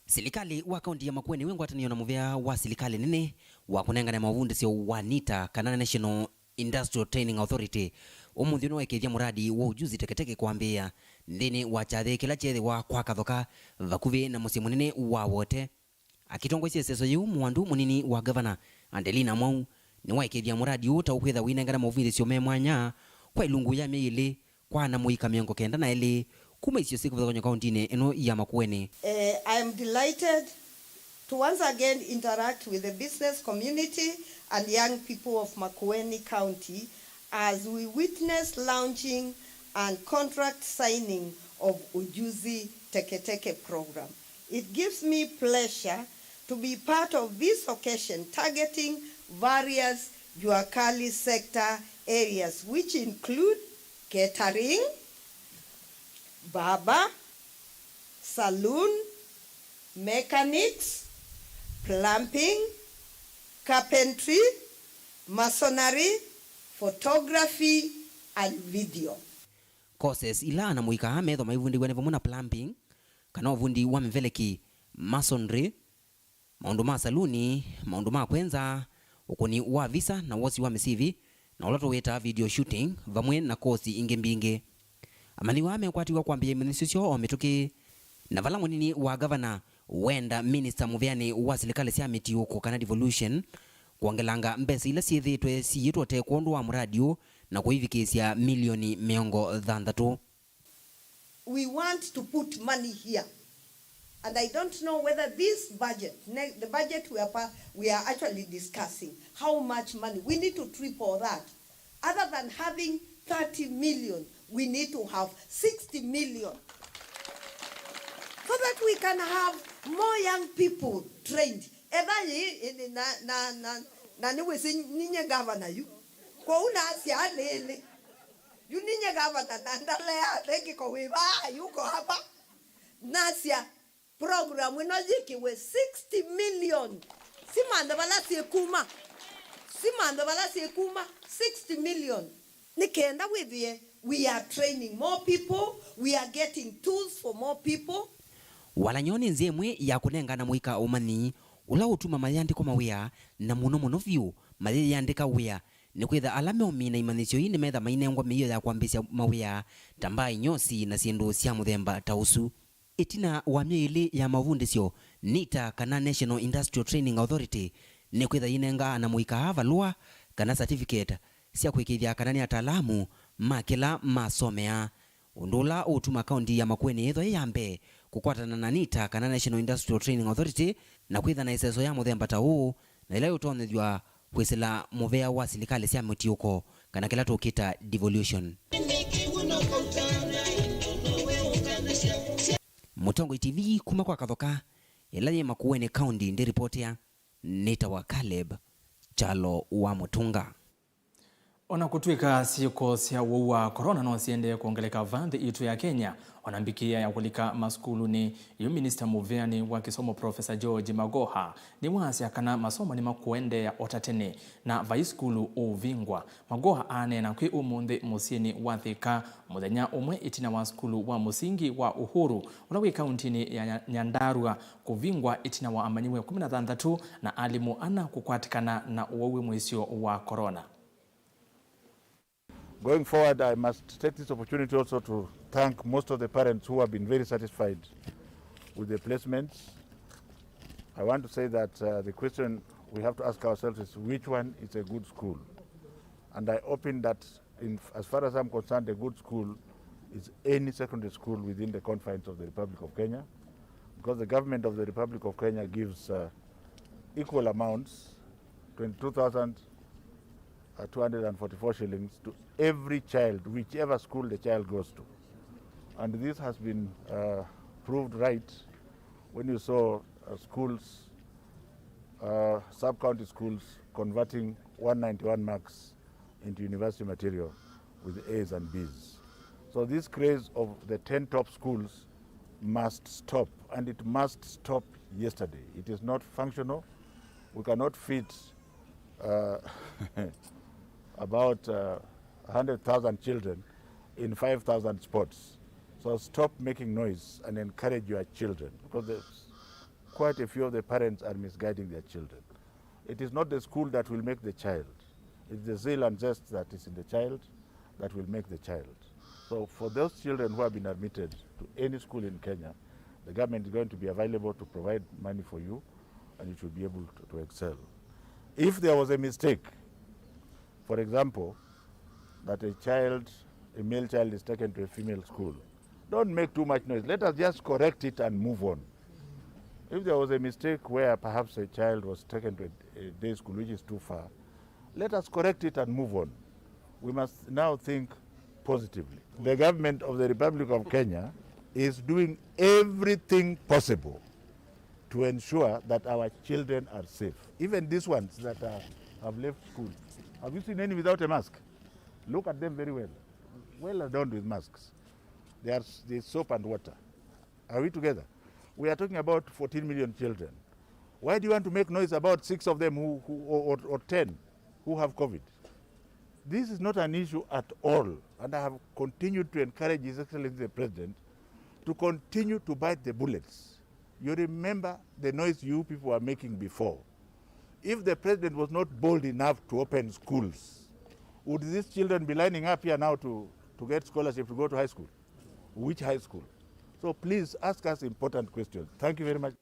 Silikalĩ wa kaunti ya Makueni wĩ ngwatanĩo na mũvĩa wa silikalĩ nene wa kũnengane mavundĩsyo wa NITA, kana National Industrial Training Authority, ũmũnthĩ nĩwaĩkĩĩthya mũradi wa Ujuzi Teketeke kwambĩĩa nthĩnĩ wa kyathĩ kĩla kyeethĩwa kwa Kathoka, vakuvĩ na mũsyĩ mũnene wa Wote. Akĩtongoesya ĩseso yĩu, Mwandu, mũnini wa ngavana Adelina Mwau, nĩwaĩkĩĩthya mũradi ũũ ta ũkwĩtha ũinengane mavundĩsyo me mwanya kwa ilungu ya myei ĩlĩ kwa ana mũika mĩongo kenda na elĩ kuma isio syĩ kĩvathũkany'o kauntinĩ ĩno ya Makueni. Eh, I am delighted to once again interact with the business community and young people of Makueni County as we witness launching and contract signing of Ujuzi Teketeke program. It gives me pleasure to be part of this occasion targeting various Jua Kali sector areas, which include catering, barber, saloon, mechanics, plumbing, carpentry, masonry, photography, and video. Courses ila ana mũika aa methwa maivundĩw'a nĩ vamwe na plumbing, kana ũvundi wa mĩveleki, masonry, maũndũ ma saluni, maũndũ ma kwenza, ũkũni wa visa na wosi wa mĩsivi, na ũla tũwĩtaa video shooting, vamwe na kosi ingĩ mbingĩ. Amanyĩw'a aa mekwatiw'a kwambĩĩa imanyĩsyo syoo o mĩtũkĩ, na vala mũnini wa ngavana wenda minista mũvĩanĩ wa silikalĩ sya mĩtiũko kana devolution, kwongelanga mbesa ila syĩthĩĩtwe siyĩtwa teko ũndũ wa mũradi ũũ na kũivikĩĩsya milioni mĩongo thanthatũ. We want to put money here. And I don't know whether this budget, ne- the budget we are, pa- we are actually discussing, how much money. We need to triple that. Other than having thirty million, we need to have sixty million. So that we can have more young people trained. Etha yĩ, ĩndĩ na, na, na, na nĩwĩsĩ ninye gavana yu. Kwoou nasya lĩlĩ. Yu ninye gavana na ndalea vekĩko wĩ vaa, yuko hapa. Nasya program ĩno yĩkĩwe sixty million. Simanthe vala syĩkuma. Simanthe vala syĩkuma. Sixty million. Nĩ kenda wĩthĩe we are training more people, we are getting tools for more people. Walany'o nĩ nzĩa ĩmwe ya kũnengana mũika ũmanyi ũla ũtuma mayandĩko mawĩa, na mũno mũno vyũ mayĩyandĩka wĩa, nĩkwĩtha ala meũmina imanyĩsyo ii nĩmetha mainengwa mĩio ya kwambĩĩsya mawĩa ta mbaa, inyosi, na syĩndũ sya mũthemba ta ũsu. Ĩtina wa myei ĩlĩ ya mavundĩsyo, NITA, kana National Industrial Training Authority, nĩkwĩtha yĩnenga ana mũika aa valũa kana certificate sya kũĩkĩĩthya kana nĩ ataalamu ma kĩla masomea, ũndũ ũla ũũtuma kaunti ya Makueni yĩthwa yĩ ya mbee kũkwatana na NITA, kana National Industrial Training Authority, na kwĩtha na ĩseso ya mũthemba ta ũũ, na ĩla yũtonyethw'a kwĩsĩla mũvea wa silikalĩ sya mũtiũko, kana kĩla tũkĩta devolution. Mũtongoi T V kuma kwa Kathoka, ĩla yĩ Makueni County, ndĩripotea, nĩtawa Caleb Kyalo wa Mũtunga. O na kũtw'ĩka syĩko sya ũwau wa corona no siendee kwongeleka va nthĩ yitũ ya Kenya, o na mbikĩĩa ya kũlika masukulunĩ, yu minista mũveanĩ wa kĩsomo Professor George Magoha nĩwaasya kana masomo nĩmakũendeea o ta tene na vai sukulu ũũvingwa. Magoha aaneena kwĩ ũmũnthĩ mũsyĩnĩ wa Thika, mũthenya ũmwe ĩtina wa sukulu wa mũsingi wa Uhuru, ũla wĩ kauntinĩ ya Nya- Nyandarua, kũvingwa ĩtina wa amanyĩw'a ĩkũmi na thanthatũ na alimũ ana kũkwatĩkana na ũwau wĩ mũisyo wa corona. Going forward, I must take this opportunity also to thank most of the parents who have been very satisfied with the placements. I want to say that, uh, the question we have to ask ourselves is, which one is a good school? And I open that, in, as far as I'm concerned, a good school is any secondary school within the confines of the Republic of Kenya, because the government of the Republic of Kenya gives, uh, equal amounts, twenty-two thousand, uh, two hundred forty-four shillings to every child, whichever school the child goes to. And this has been, uh, proved right when you saw, uh, schools, uh, sub-county schools converting one ninety-one marks into university material with A's and B's. So this craze of the ten top schools must stop, and it must stop yesterday. It is not functional. We cannot fit, uh, about, uh, one hundred thousand children in five thousand spots. So stop making noise and encourage your children, because there's quite a few of the parents are misguiding their children. It is not the school that will make the child. It's the zeal and zest that is in the child that will make the child. So for those children who have been admitted to any school in Kenya, the government is going to be available to provide money for you, and you should be able to, to excel. If there was a mistake, for example, that a child, a male child is taken to a female school, don't make too much noise. Let us just correct it and move on. If there was a mistake where perhaps a child was taken to a, a day school which is too far, let us correct it and move on. We must now think positively. The government of the Republic of Kenya is doing everything possible to ensure that our children are safe. Even these ones that are, have left school, have you seen any without a mask? Look at them very well. Well adorned with masks. They are s- they soap and water. Are we together? We are talking about fourteen million children. Why do you want to make noise about six of them who, who or, or, or ten who have COVID? This is not an issue at all, and I have continued to encourage His Excellency the President to continue to bite the bullets. You remember the noise you people were making before. If the president was not bold enough to open schools, would these children be lining up here now to, to get scholarship to go to high school? Which high school? So please ask us important questions. Thank you very much.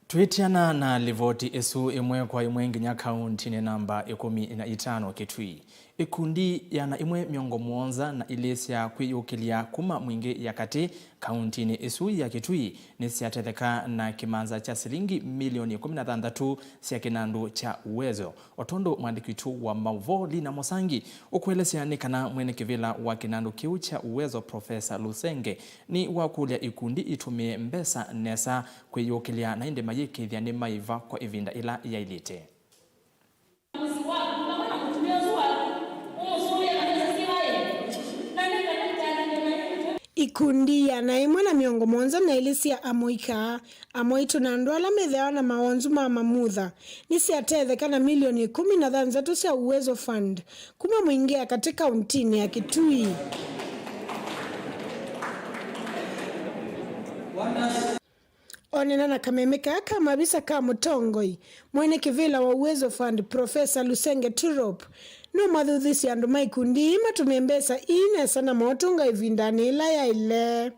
Twĩtiana na livoti ĩsu, ĩmwe kwa ĩmwe nginya kauntinĩ namba ĩkũmi na itano, Kitui. Ikundi ĩana ĩmwe mĩongo mũonza na ilĩ sya kwĩyũkĩlya kuma Mwingĩ ya Katĩ kauntinĩ ĩsu ya Kitui nĩsyatetheka na kĩmanza kya silingi milioni ĩkũmi na thanthatũ sya kĩnandũ kya Uwezo, o tondũ mwandĩki witũ wa maũvoo Lina Musangi ũkũelesya nĩ kana mwene kĩvĩla wa kĩnandũ kĩu kya Uwezo, Profesa Lusenge, nĩwakũlya ikundi itũmĩe mbesa nesa kwĩyũkĩlya na ĩndĩ mayĩkĩĩthya nĩmaiva kwa ĩvinda ĩla yaĩlĩte. Ikundi ĩana ĩmwe na mĩongo mũonza na ilĩ sya amũika, amwaitũ na andũ ala methĩawa na mawonzu ma mamutha nĩsyatetheka na milioni ĩkũmi na thanthatũ sya Uwezo Fund kuma Mwingĩ ya Katĩ kauntinĩ ya Kitui. Onena na kameme kaa ka mavisa ka mũtongoi, mwene kĩvĩla wa Uwezo Fund, Profesa Lusenge Turop, nũmathuthĩsye andũ ma ikundi ii matũmĩe mbesa ii nesa na maũtũnga ĩvindanĩ ĩla yaĩle.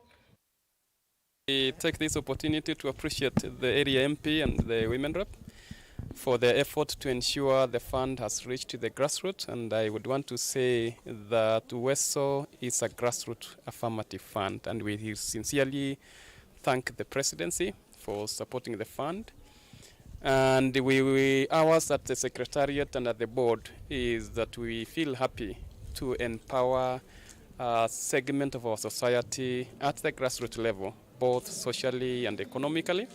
We take this opportunity to appreciate the area M P and the women rep for their effort to ensure the fund has reached the grassroots, and I would want to say that Uwezo is a grassroots affirmative fund, and we sincerely thank the presidency for supporting the fund. And we, we, ours at the secretariat and at the board is that we feel happy to empower a segment of our society at the grassroots level, both socially and economically,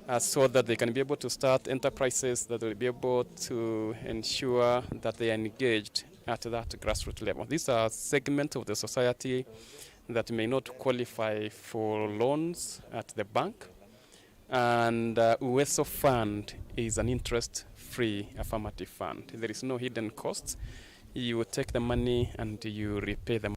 uh, so that they can be able to start enterprises that will be able to ensure that they are engaged at that grassroots level. These are segments of the society that may not qualify for loans at the bank. And, uh, Uwezo Fund is an interest-free affirmative fund. There is no hidden costs. You take the money and you repay them.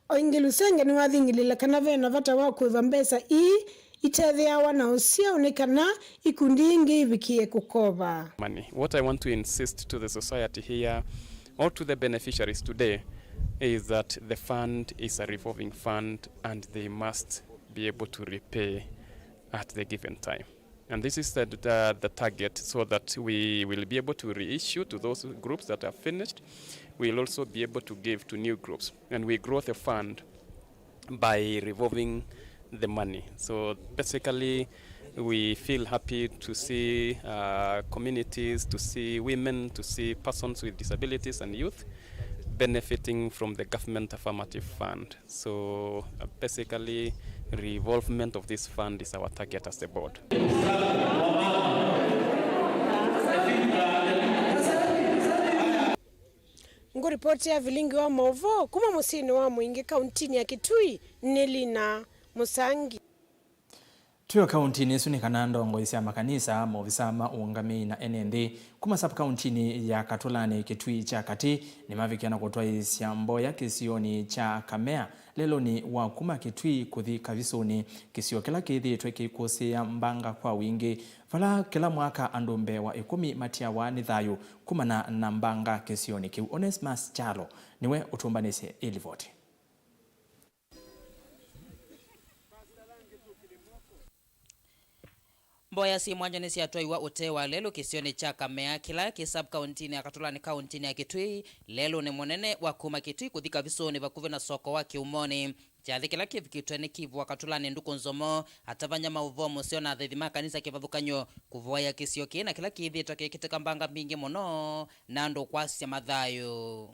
O ĩngĩ, Lusenge nĩwathing'ĩlĩĩlye kana ve na vata wa kũĩva mbesa ii itethĩawa na ũsyao nĩ kana ikundi ingĩ ivikĩe kũkova. Money. What I want to insist to the society here or to the beneficiaries today is that the fund is a revolving fund and they must be able to repay at the given time. And this is the, the, the target, so that we will be able to reissue to those groups that have finished. We'll also be able to give to new groups. And we grow the fund by revolving the money. So basically, we feel happy to see, uh, communities, to see women, to see persons with disabilities and youth benefiting from the government affirmative fund. So, uh, basically, revolvement of this fund is our target as the board. Ngũripoti ya vilingi wa maũvoo kuma mũsyĩnĩ wa Mwingĩ kauntinĩ ya Kitui nĩ Lina Musangi. Twĩ o kauntinĩ ĩsu, nĩ kana ndongoi sya makanisa, maovisaa ma ũũngamĩi na ene nthĩ kuma sub-kauntinĩ ya Katũlanĩ Kitui kya Katĩ nĩmavikĩa na kũtwaĩĩsya mboya kĩsionĩ kya Kamea lelũnĩ wa kuma Kitui kũthi Kavisũnĩ, kĩsio kĩla kĩthĩĩtwe kĩikũsĩĩa mbanga kwa wingĩ, vala kĩla mwaka andũ mbee wa ĩkũmi matiawa nĩ thayũ kumana na mbanga kĩsionĩ kĩu. Onesmus Kyalo nĩwe ũtũmbanĩsye ĩ livoti. Mboya syĩ mwanya nĩsyatwaiwa ũtee wa lelũ kĩsionĩ kya Kamea, kĩla kĩ sub-kauntinĩ ya Katũlanĩ kauntinĩ ya Kitui, lelũnĩ mũnene wa kuma Kitui kũthi Kavisũnĩ vakuvĩ na soko wa Kĩumonĩ. Kyathĩ kĩla kĩvikĩtwe nĩ kivu wa Katũlanĩ Nduku Nzomo, atavany'a ma ũvoo mũseo na athaithi ma kanisa kĩvathũkany'o kũvoya kĩsio kĩĩ na kĩla kĩthĩĩtwe kĩkĩtĩka mbanga mbingĩ mũno na andũ kwasya mathayũ.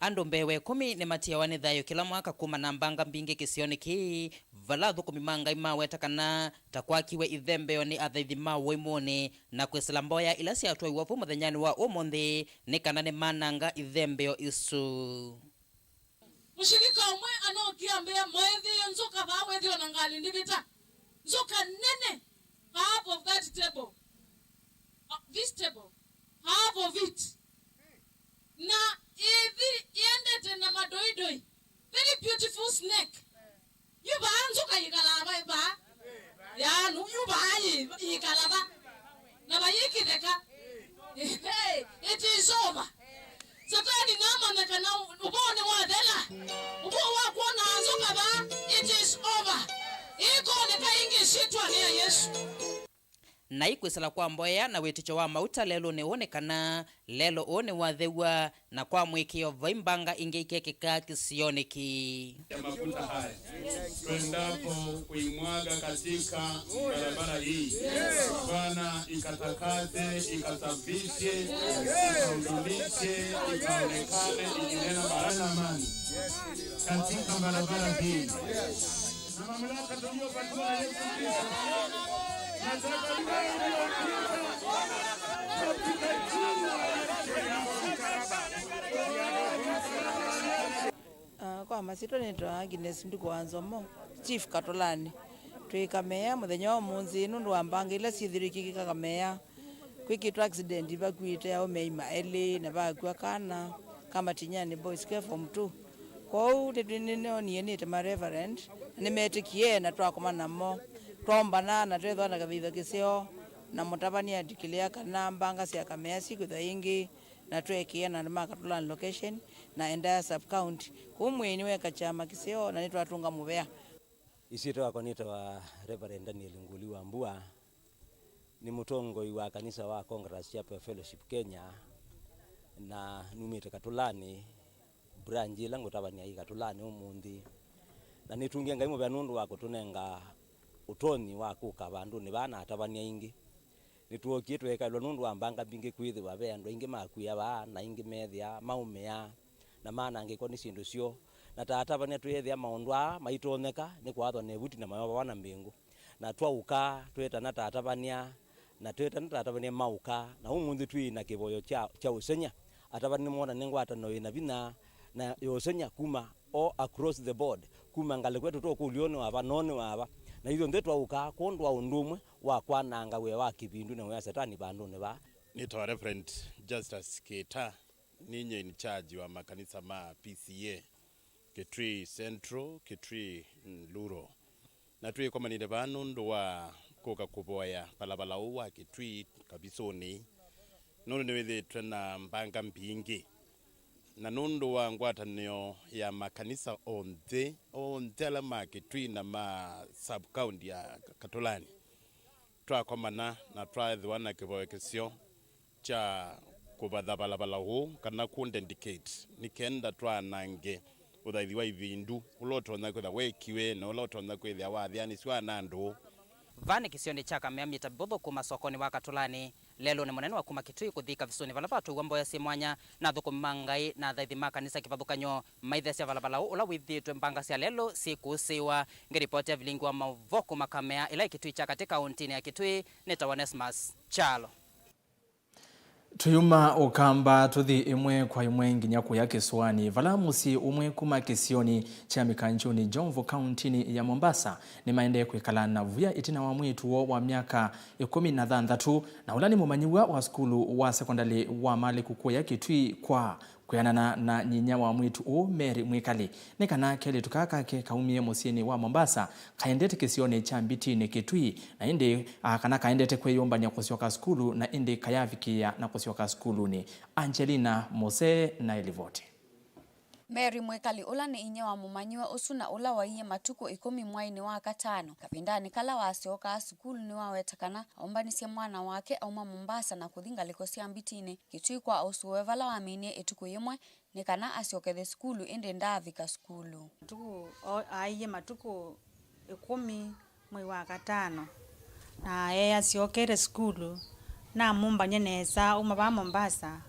Andũ mbee wa ĩkũmi nĩmatiawa nĩ thayũ kĩla mwaka kuma na mbanga mbingĩ kĩsionĩ kĩĩ, vala athũkũmi ma Ngai maweta kana ta kwakiwe ithembeo nĩ athaithi ma ũimũnĩ na kwĩsĩla mboya ila syatwaiwa vu mũthenyanĩ wa ũmũnthĩ nĩ kana nĩmananga ithembeo isu. Mũshirika ũmwe anookie ambĩa, "Mwaĩthĩie nzoka vaa wĩthĩwa na ngalĩ ndivĩta. Nzoka nene, half of that table. Uh, this table, half of it. Na ĩthi ĩendete na madoidoi. Very beautiful snake. Yu vaa nzoka yĩkalaa va, vaa? Yaani, yu vaa yĩ-, yĩkala va?" Na vayĩkĩtheka. Hey, it is over. Satani namanya kana ũvoo nĩwathela. Ũvoo wa kwona nzoka vaa, it is over. Ĩkoneka ĩngĩ ĩsyĩtwanĩ ya Yesu. Na ikwĩsĩla kwa mboya na wĩtĩkyo wa mauta lelũnĩ ũũ nĩ kana lelũ ũũ nĩwathew'a, na kwa mũĩkĩĩo vai mbanga ingĩ ikekĩka kĩsionĩ kĩĩ. Ya mafuta haya tuendapo kuimwaga katika barabara hii, Bwana, ikatakate, ikasafishe, ikahudumishe, ikaonekane ikinena baraka na amani katika barabara hii. Na mamlaka tuliyopatiwa na Yesu Kristo, nataka leo iliyopita katika jina la Yesu. Ah, kwa masyĩtwa nĩtawa Agnes Nduku wa Nzomo, Chief Katũlanĩ. Twĩ Kamea mũthenya wa ũmũnthĩ nũndũ wa mbanga ila syĩthĩrĩkĩka Kamea. Kwĩkĩtwe accident, vakuĩte aũme aima elĩ na vakw'a kana ka Matinyanĩ Boys ke form two. Kwoou nĩtwĩ-, nĩnoonie nĩte ma reverend, na nĩmetĩkie na twakoma namo. Twaũmbana na twethwa na kaveiva kĩseo, na mũtavany'a adeclare kana mbanga sya Kamea sikwĩthwa ĩngĩ, na tweekĩĩa na andũ ma Katũlanĩ location na entire sub county. Kũu mwĩĩ nĩweka kyama kĩseo na nĩtwatũnga mũvea. Isyĩtwa yakwa nĩtawa Reverend Daniel Nguli wa Mbua. Nĩ mũtongoi wa kanisa wa Congress Chapel Fellowship Kenya, na numĩte Katũlanĩ, branch ĩla ngũtavany'a ĩ Katũlanĩ ũmũnthĩ. Na nĩtũngĩe Ngai mũvea nũndũ wa kũtũnenga ũtonyi wa kũka vandũnĩ vaa na atavany'a aingĩ. Nĩtwookie tweekaĩlwa nũndũ wa mbanga mbingĩ kwĩthĩwa ve andũ aingĩ makw'ĩa vaa, na aingĩ methĩa maũmĩa, na manangĩkwa nĩ syĩndũ syoo. Na ta atavany'a twĩethĩa maũndũ aa maitonyeka nĩ kwathwa na ĩvuti na mayovawa na mbĩngũ. Na twaũka, twetana ta atavany'a, na twetana ta atavany'a maũka, na ũmũnthĩ twĩ na kĩvoyo kya, kya ũsengy'a. Atavany'a nĩmoona nĩ ngwatanĩo ĩna vinya na ya ũsengy'a kuma all across the board, kuma ngalĩko ĩtũ tũkũlyo nĩ wava, noo nĩ wava. Na ithyonthe twaũka kwondũ wa ũndũ ũmwe wa kwananga wĩa wa kĩvindu na wĩa wa Satani vandũnĩ vaa. Nĩtawa Reverend Justus Kĩta, ninyie in charge wa makanisa ma P C A, Kitui Central, Kitui, mm, Rural. Na twĩkomanĩte vaa nũndũ wa kũka kũvoya valavala ũũ wa Kitui kavisũnĩ, nũndũ nĩwĩthĩĩtwe na mbanga mbingĩ. Na nũndũ wa ngwatanĩo ya makanisa onthe, onthe ala ma Kitui na ma sub-county ya Katũlanĩ, twakomana na twaethĩwa na kĩvoyo kĩseo kya kũvatha valavala ũũ, kana kũ dedicate, nĩ kenda twanange ũthaithi wa ivindu ũla ũtonya kwĩthĩa wekiwe na ũla ũtonya kwĩthĩa wathĩanĩsw'a na andũ. Vaa nĩ kĩsionĩ kya Kamea, mita mĩvũthũ kuma sokonĩ wa Katũlanĩ. Lelũnĩ mũnene wa kuma Kitui kũthi kavisũnĩ vala vatũiwa mboya syĩ mwanya, na athũkũmi ma Ngai na athaithi ma kanisa kĩvathũkany'o maithesya valavala ũũ ũla wĩthĩĩtwe mbanga sya lelũ syĩkũsĩĩwa. Ngĩripoti ya vilingi wa maũvoo kuma Kamea, ĩla ĩ Kitui kya katĩ kaũntĩnĩ ya Kitui, nĩtawa Onesmus Kyalo. Tũyuma Ũkamba tũthi ĩmwe kwa ĩmwe nginya kũya kĩsũanĩ, vala mũsyĩ ũmwe kuma kĩsionĩ kya Mĩkanjũnĩ, Jomvu, kaũntĩnĩ ya Mombasa, nĩmaendee kwĩkala na vuya ĩtina wa mwĩĩtu woo wa myaka ĩkũmi na thanthatũ, na ũla nĩ mũmanyĩw'a wa sukulu wa sekondalĩ wa Malĩku kũya Kitui kwa kwĩanana na nyinyia wa mwĩĩtu ũũ, Mary Mwĩkali, nĩ kana kelĩtu kaa kake kaumie mũsyĩnĩ wa Mombasa kaendete kĩsionĩ kya Mbitinĩ, Kitui, na ĩndĩ, a, kana kaendete kwĩyũmbany'a kũsyoka sukulu, na ĩndĩ kayavikĩĩa na kũsyoka sukulunĩ. Angelina Mose na ĩlivoti. Mary Mwĩkali, ũla nĩ inyia wa mũmanyĩw'a ũsu na ũla waiie matukũ ĩkũmi mwainĩ wa katano, kavindanĩ kala wasyokaa sukulu, nĩwaweta kana aũmbanisye mwana wake auma Mombasa na kũthi ngalĩko sya Mbitinĩ, Kitui kwa ũsũe, vala waminie ĩtukũ yĩmwe nĩ kana asyokethye sukulu, ĩndĩ ndaavika sukulu. Matukũ, o-, aaiie matukũ ĩkũmi mwei wa katano, na easyokete sukulu, namũmbany'a nesa auma vaa Mombasa,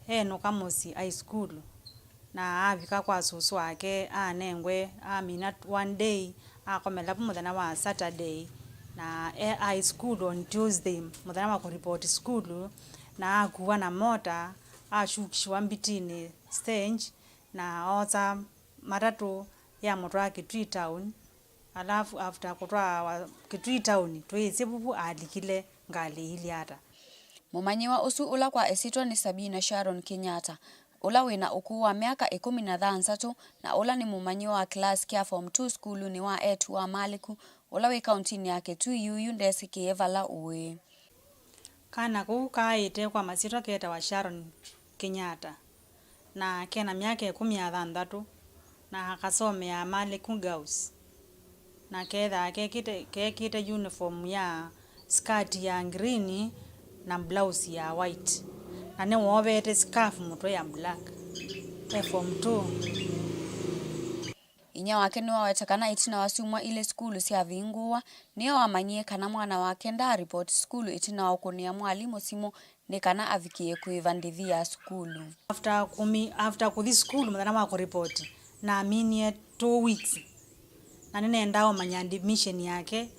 enũka mũsyĩ aĩ sukulu, na avika kwa sũsũ wake, anengwe, amina one day, akomela vu mũthenya wa Saturday, na e-, aĩ sukulu on Tuesday, mũthenya wa kũripoti sukulu, na akuwa na mota, ashukishiwa Mbitinĩ stage, na oosa matatũ yamũtwaa Kitui town, alafu after kũtwawa Kitui town, twĩĩsĩ vuvu alikile ngalĩ iilye ata. Mũmanyĩw'a ũsu, ũla kwa ĩsyĩtwa nĩ Sabina Sharon Kenyatta, ũla wĩ na ũkũũ wa myaka ĩkũmi na thanthatũ, na ũla nĩ mũmanyĩw'a wa kĩlasi kya form two sukulunĩ wa eĩtu wa Malĩku, ũla wĩ kaũntĩnĩ ya Kitui yuyu, ndesĩkĩe vala ũĩ. Kana kau kaaĩte kwa masyĩtwa ketawa Sharon Kenyatta, na ke na myaka ĩkũmi na thanthatũ, na akasomea Maliku Girls, na kethaa kekĩte, kekĩte uniform ya skirt ya green na blouse ya white, na nĩwoovete scarf mũtwe ya black. E form two. Inyia wake nĩwaweta kana ĩtina wa syumwa ilĩ sukulu syavingũwa, nĩyo wamanyie kana mwana wake ndaa report sukulu ĩtina wa ũkũnĩa mwalimũ simũ nĩ kana avikĩe kũĩva ndivi ya sukulu. After kũmi-, after kũthi sukulu mũthenya wa kũripoti, naminie two weeks, na nĩnendaa ũmanya admission yake,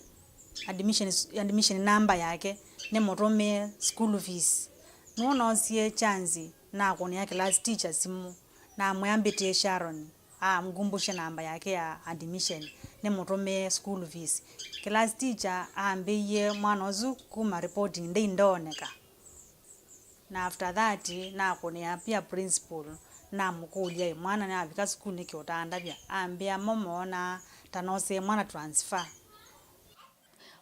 admission, admission number yake, nĩmũtũmĩe school fees. Nũũ noosie chance nakũnĩa class teacher simũ, namwĩa mbĩtĩe Sharon, amngumbũshe namba yake ya admission, nĩmũtũmĩe school fees. Class teacher ambĩie mwana ũsu kuma reporting day ndooneka. Na after that, nakũnĩa pia principal, namũkũlya, "Ĩ, mwana nĩavika sukulu nĩkĩ ũtaandavya?" Ambĩa mo moonaa ta nosee mwana transfer.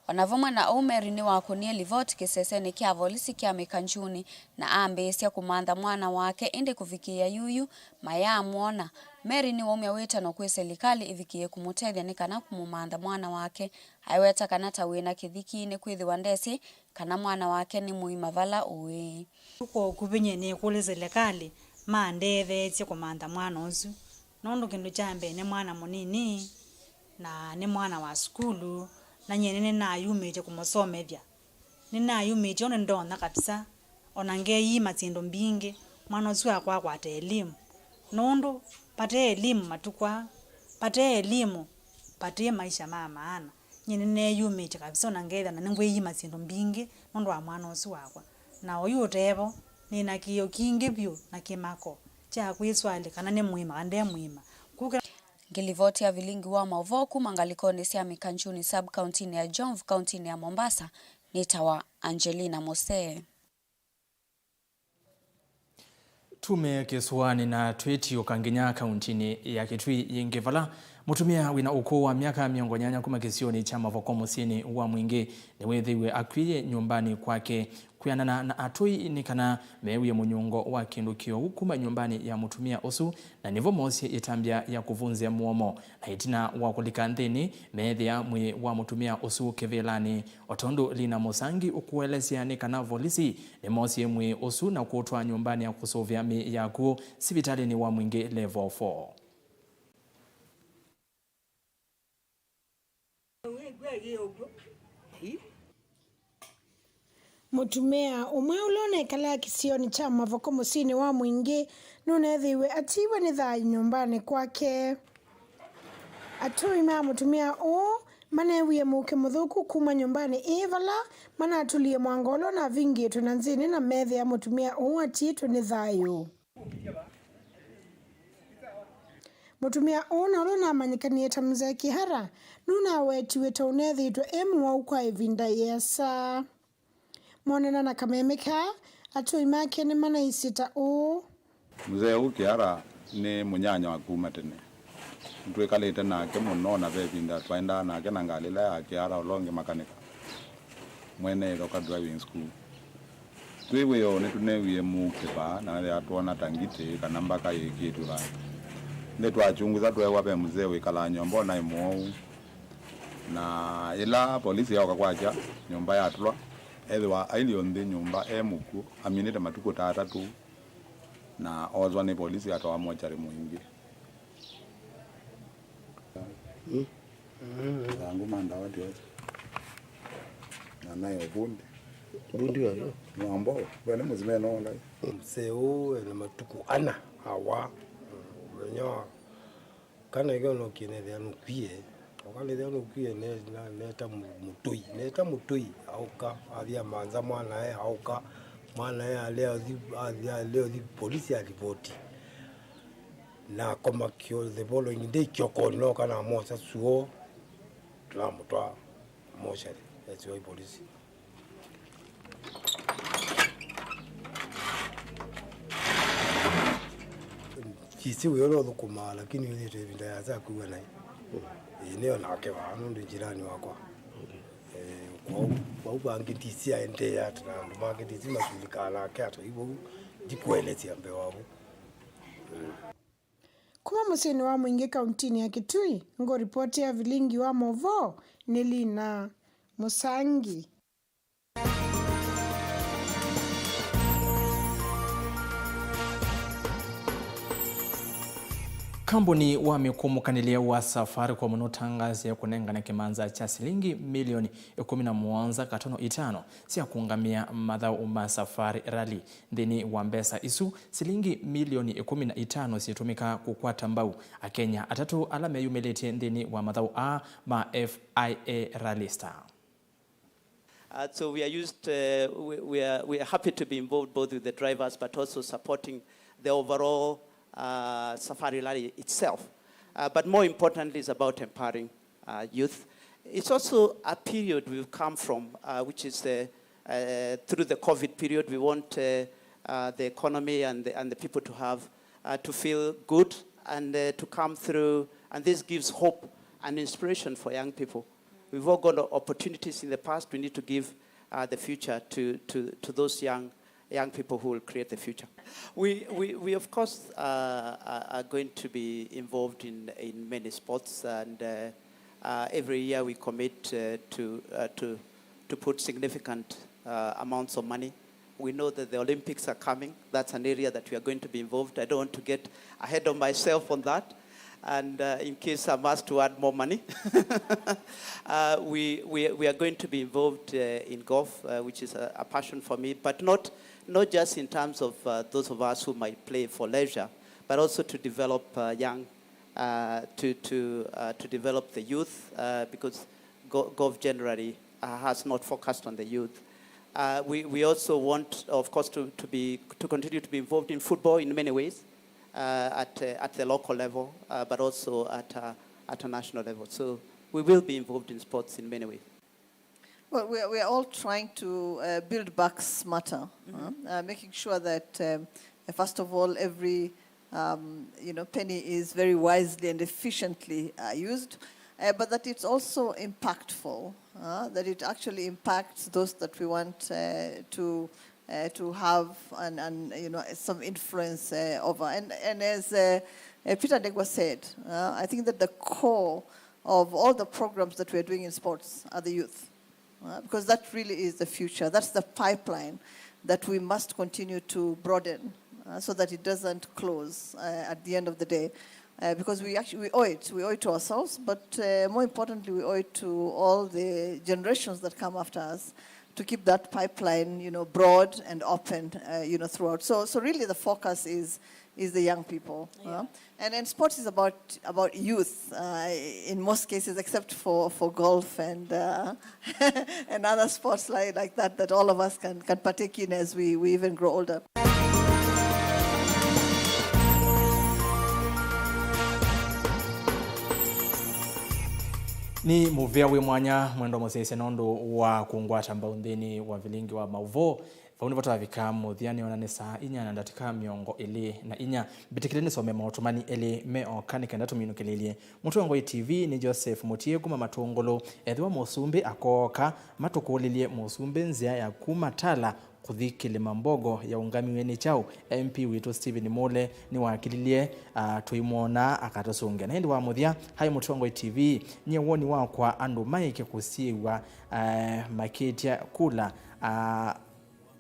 O na vamwe na ũu, Mary nĩwakũnie livoti kĩsesenĩ kya volisi kya Mĩkanjuni na ambĩĩsya kũmantha mwana wake, ĩndĩ kũvikĩĩa yuyu mayaamwona. Mary nĩwaumya wĩtano kwĩ silikalĩ ĩvikĩe kũmũtethya nĩ kana kũmũmantha mwana wake. Aiweta kana ta wĩ na kĩthiki nĩkwĩthĩwa ndesĩ kana mwana wake nĩ mũima vala ũĩ. Kwa ũkuvĩ nyie nĩkũlya silikalĩ mandetheesye kũmantha mwana ũsu, nũndũ kĩndũ kya mbee nĩ mwana mũnini na nĩ mwana wa sukulu, na nyie nĩnĩnayumĩtye kũmũsomethya. Nĩnayumĩtye ũndũ ndonya kabisa, o na ngeeyĩima syĩndũ mbingĩ, mwana ũsu wakwa akwate elimu, nũndũ vate elimu matukũ aa, vate elimu, vate maisha ma maana. Nyie nĩneeyumĩtye kabisa, o na ngeethĩa na nĩngwĩyĩima syĩndũ mbingĩ nũndũ wa mwana ũsu wakwa. Na oyu ũtevo, nĩ na kĩĩo kingĩ vyũ na kĩmako kya kwĩswalĩ kana nĩ mũima kana nde mũima. Kũu kĩla Ngĩlivoti ya vilingi wa maũvoo kuma ngalĩkonĩ sya Mĩkanjuni sub-kauntinĩ ya Jomvu, kauntinĩ ya Mombasa, nĩtawa Angelina Mose. Tume kĩsũanĩ na twĩtiũka nginya kauntinĩ ya Kitui yĩngĩ, vala mũtumĩa wĩna ũkũũ wa myaka mĩongo nyanya kuma kĩsionĩ kya Mavoko mũsyĩnĩ wa Mwingĩ nĩwĩthĩiwe akw'ĩĩe nyũmbanĩ kwake. Kwĩanana na atũi nĩ kana meewie mũnyungo wa kĩndũ kĩoou kuma nyũmbanĩ ya mũtumĩa ũsu, na nĩvo moosie ĩtambya ya kũvunzĩa mũomo, na ĩtina wa kũlika nthĩnĩ, meethĩa mwĩĩ wa mũtumĩa ũsu kĩvĩlanĩ. O tondũ Lina Mũsangi ũkũelesya, nĩ kana volisi nĩmoosie mwĩĩ ũsu na kũũtwaa nyũmbanĩ ya kũsũvĩa mĩĩ ya akw'ũ sivitalĩnĩ wa Mwingĩ Level four. Mũtumĩa ũmwe ũla ũnekalaa kĩsionĩ kya Mavoko mũsyĩnĩ wa Mwingĩ nũneethĩiwe atiiwe nĩ thayũ nyũmbanĩ kwake. Atũi ma mũtumĩa ũũ maneewie mũuke mũthũku kuma nyũmbanĩ ĩĩ vala manatũlie mwango ũla ũnavingĩtwe na nzĩnĩ na meethĩa mũtumĩa ũũ atiĩtwe nĩ thayũ. Mũtumĩa ũũ na ũla ũnamanyĩkanie ta Mzee Kĩhara nũnawetiwe ta ũneethĩĩtwe e mũwau kwa ĩvinda yĩasa. Monana na kameme kaa, atũi make nĩmanaisye ta ũũ. Mzee ũũ Kĩhara nĩ mũnyanya wa kuma tene. Nĩtwĩkalĩte nake mũno, na ve ĩvinda twaendaa nake na ngalĩ ĩla ya Kĩhara ũla ũngĩ makanika, mwene Ĩthoka Driving School. Twĩ wĩoo nĩtũneewie mũuke vaa, na ethĩa twoona ta ngitĩ kana mbaka yĩkĩtw'e vaa. Nĩtwachunguza tweewa ve mzee wĩkalaa nyũmba ũnaĩ mũwau. Na yĩla polisi yooka kwakya, nyũmba yatũlwa, ethĩwa ailyĩ o nthĩ nyũmba e mũkw'ũ, aminĩte matukũ ta atatũ, na oozwa nĩ polisi atwawa mochari Mwingĩ. Mm. Mathangũ ma ndawa ti osa. Na nayo vundi. Vundi wa nũ? Nĩ wa mboo. We nĩ mũsumeno ũla. Mzee ũũ ena matukũ ana awa. Mũthenya wa kana ĩkyo nũkie nethĩa nũkwie. Oka nethĩa nũkwie ne-, na-, neta mũ-, mũtũi. Neta mũtũi aũka, athi amantha mwanae aũka. Mwanae alea ũthi, athi alea ũthi polisi alivoti. Na akoma kyo, the following day kyokonĩ nooka namosa suo, tũnamũtwaa mochari ya Siwai polisi. Sisi wĩo ũthũkũmaa, lakini ũthĩte ĩvinda yasa kwĩw'a naĩ. Ĩĩ, nĩyo nake vaa, nũndũ njirani wakwa. Eh, kwoou, Vau vangĩ ndisi aendeea ata na andũ make ndisi masulika anake ata ivau ndikuelesya mbee wavo. Kuma mũsyĩnĩ wa Mwingĩ kauntinĩ ya Kitui, ngũripoti ya vilingi wa movoo nĩ Lina Mũsangi. Kambuni wa mĩkũmũkanĩlye wa Safaricom nũtangaasya kũnengane kĩmanza kya silingi milioni ĩkũmi na mũonza katono itano sya kũũngamĩa mathaũ ma Safari Rally. Nthĩnĩ wa mbesa isu, silingi milioni ĩkũmi na itano syĩtũmĩka kũkwata mbau Akenya atatũ ala meyumĩlĩtye nthĩnĩ wa mathaũ aa ma F I A Rally Star. Uh, so we are used, uh, we, we, are, we are happy to be involved both with the drivers but also supporting the overall uh, Safari Rally itself. Uh, but more importantly, it's about empowering uh, youth. It's also a period we've come from, uh, which is the, uh, through the COVID period, we want uh, uh, the economy and the, and the people to have, uh, to feel good and uh, to come through. And this gives hope and inspiration for young people. We've all got opportunities in the past. We need to give uh, the future to, to, to those young, young people who will create the future. We, we, we of course, uh, are are going to be involved in, in many sports, and uh, uh, every year we commit uh, to, uh, to, to put significant uh, amounts of money. We know that the Olympics are coming. That's an area that we are going to be involved. I don't want to get ahead of myself on that. And uh, in case I'm asked to add more money, uh, we, we, we are going to be involved uh, in golf, uh, which is a, a passion for me, but not, not just in terms of uh, those of us who might play for leisure, but also to develop uh, young, uh, to, to, uh, to develop the youth, uh, because go- golf generally uh, has not focused on the youth. Uh, we, we also want, of course, to, to, be, to continue to be involved in football in many ways uh, at, uh, at the local level, uh, but also at, uh, at a national level. So we will be involved in sports in many ways. Well, we are, we are all trying to uh, build back smarter, uh, uh, making sure that, um, uh, first of all, every um, you know, penny is very wisely and efficiently uh, used, uh, but that it's also impactful, uh, that it actually impacts those that we want uh, to uh, to have and, and you know, some influence uh, over. And, and as uh, uh, Peter Ndegwa said, uh, I think that the core of all the programs that we are doing in sports are the youth, uh, because that really is the future. That's the pipeline that we must continue to broaden uh, so that it doesn't close uh, at the end of the day. Uh, because we actually we owe it, we owe it to ourselves, but uh, more importantly, we owe it to all the generations that come after us to keep that pipeline, you know, broad and open, uh, you know, throughout. So, so really, the focus is is the young people. Yeah. Uh, and and sports is about about youth uh, in most cases, except for for golf and uh, and other sports like like that that all of us can can partake in as we we even grow older. Nĩ mũvea wĩ mwanya mwendwa mũsyaĩĩsya nũndũ wa kũngwata mbau nthĩnĩ wa vilingi wa maũvoo. Vau nĩvo twavika mũthya, nĩona nĩ saa inya na ndatĩka mĩongo ĩlĩ na inya. Mbĩtĩkĩle nĩsome maũtũmani elĩ me oka nĩ kenda tũminũkĩlĩlye. Mũtongoi T V nĩ Joseph Mũtie kuma Matũngũlũ. Ethĩwa mũsumbĩ akooka, matũkũlĩlye mũsumbĩ nzĩa ya kuma Tala kũthi Kĩlĩma Mbogo yaũngamiw'e nĩ kyaũ? M P witũ Stephen Mule nĩwakĩlilye, ah, tũimwona akatũsũngĩa. Na ĩndĩ wa mũthya, hai Mũtongoi T V, nyie woni wakwa andũ maĩke kũsiĩĩw'a, ah, makĩtya kula, ah,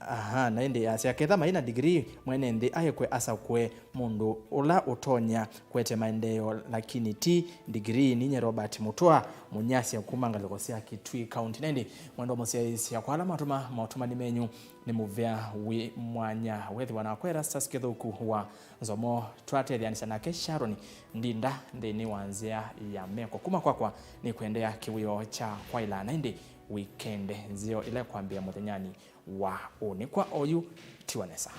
Aha, na ĩndĩ yasya, ketha mai na degree, mwene nthĩ aekwe asakũe mũndũ ũla ũtonya kũete maendeeo, lakini ti degree. Ninye Robert Mũtũa, mũnyasya kuma ngalĩko sya Kitui County. Na ĩndĩ mwendwa mũsyaĩĩsya, kwa ala matũma maũtũmani menyu, nĩ mũvea wĩ mwanya. Wethĩwa nakwa Erastus Kĩthũku wa Nzomo, twatethyanisya nake Sharon Ndinda nthĩnĩ wa nzĩa ya meko. Kuma kwakwa nĩ kũendeea kĩwĩoo kya kwaĩla, na ĩndĩ wikendi nzeo ĩla ĩkwambĩĩa mũthenyanĩ wa ũnĩ. Kwa oyu, tiwa nesa.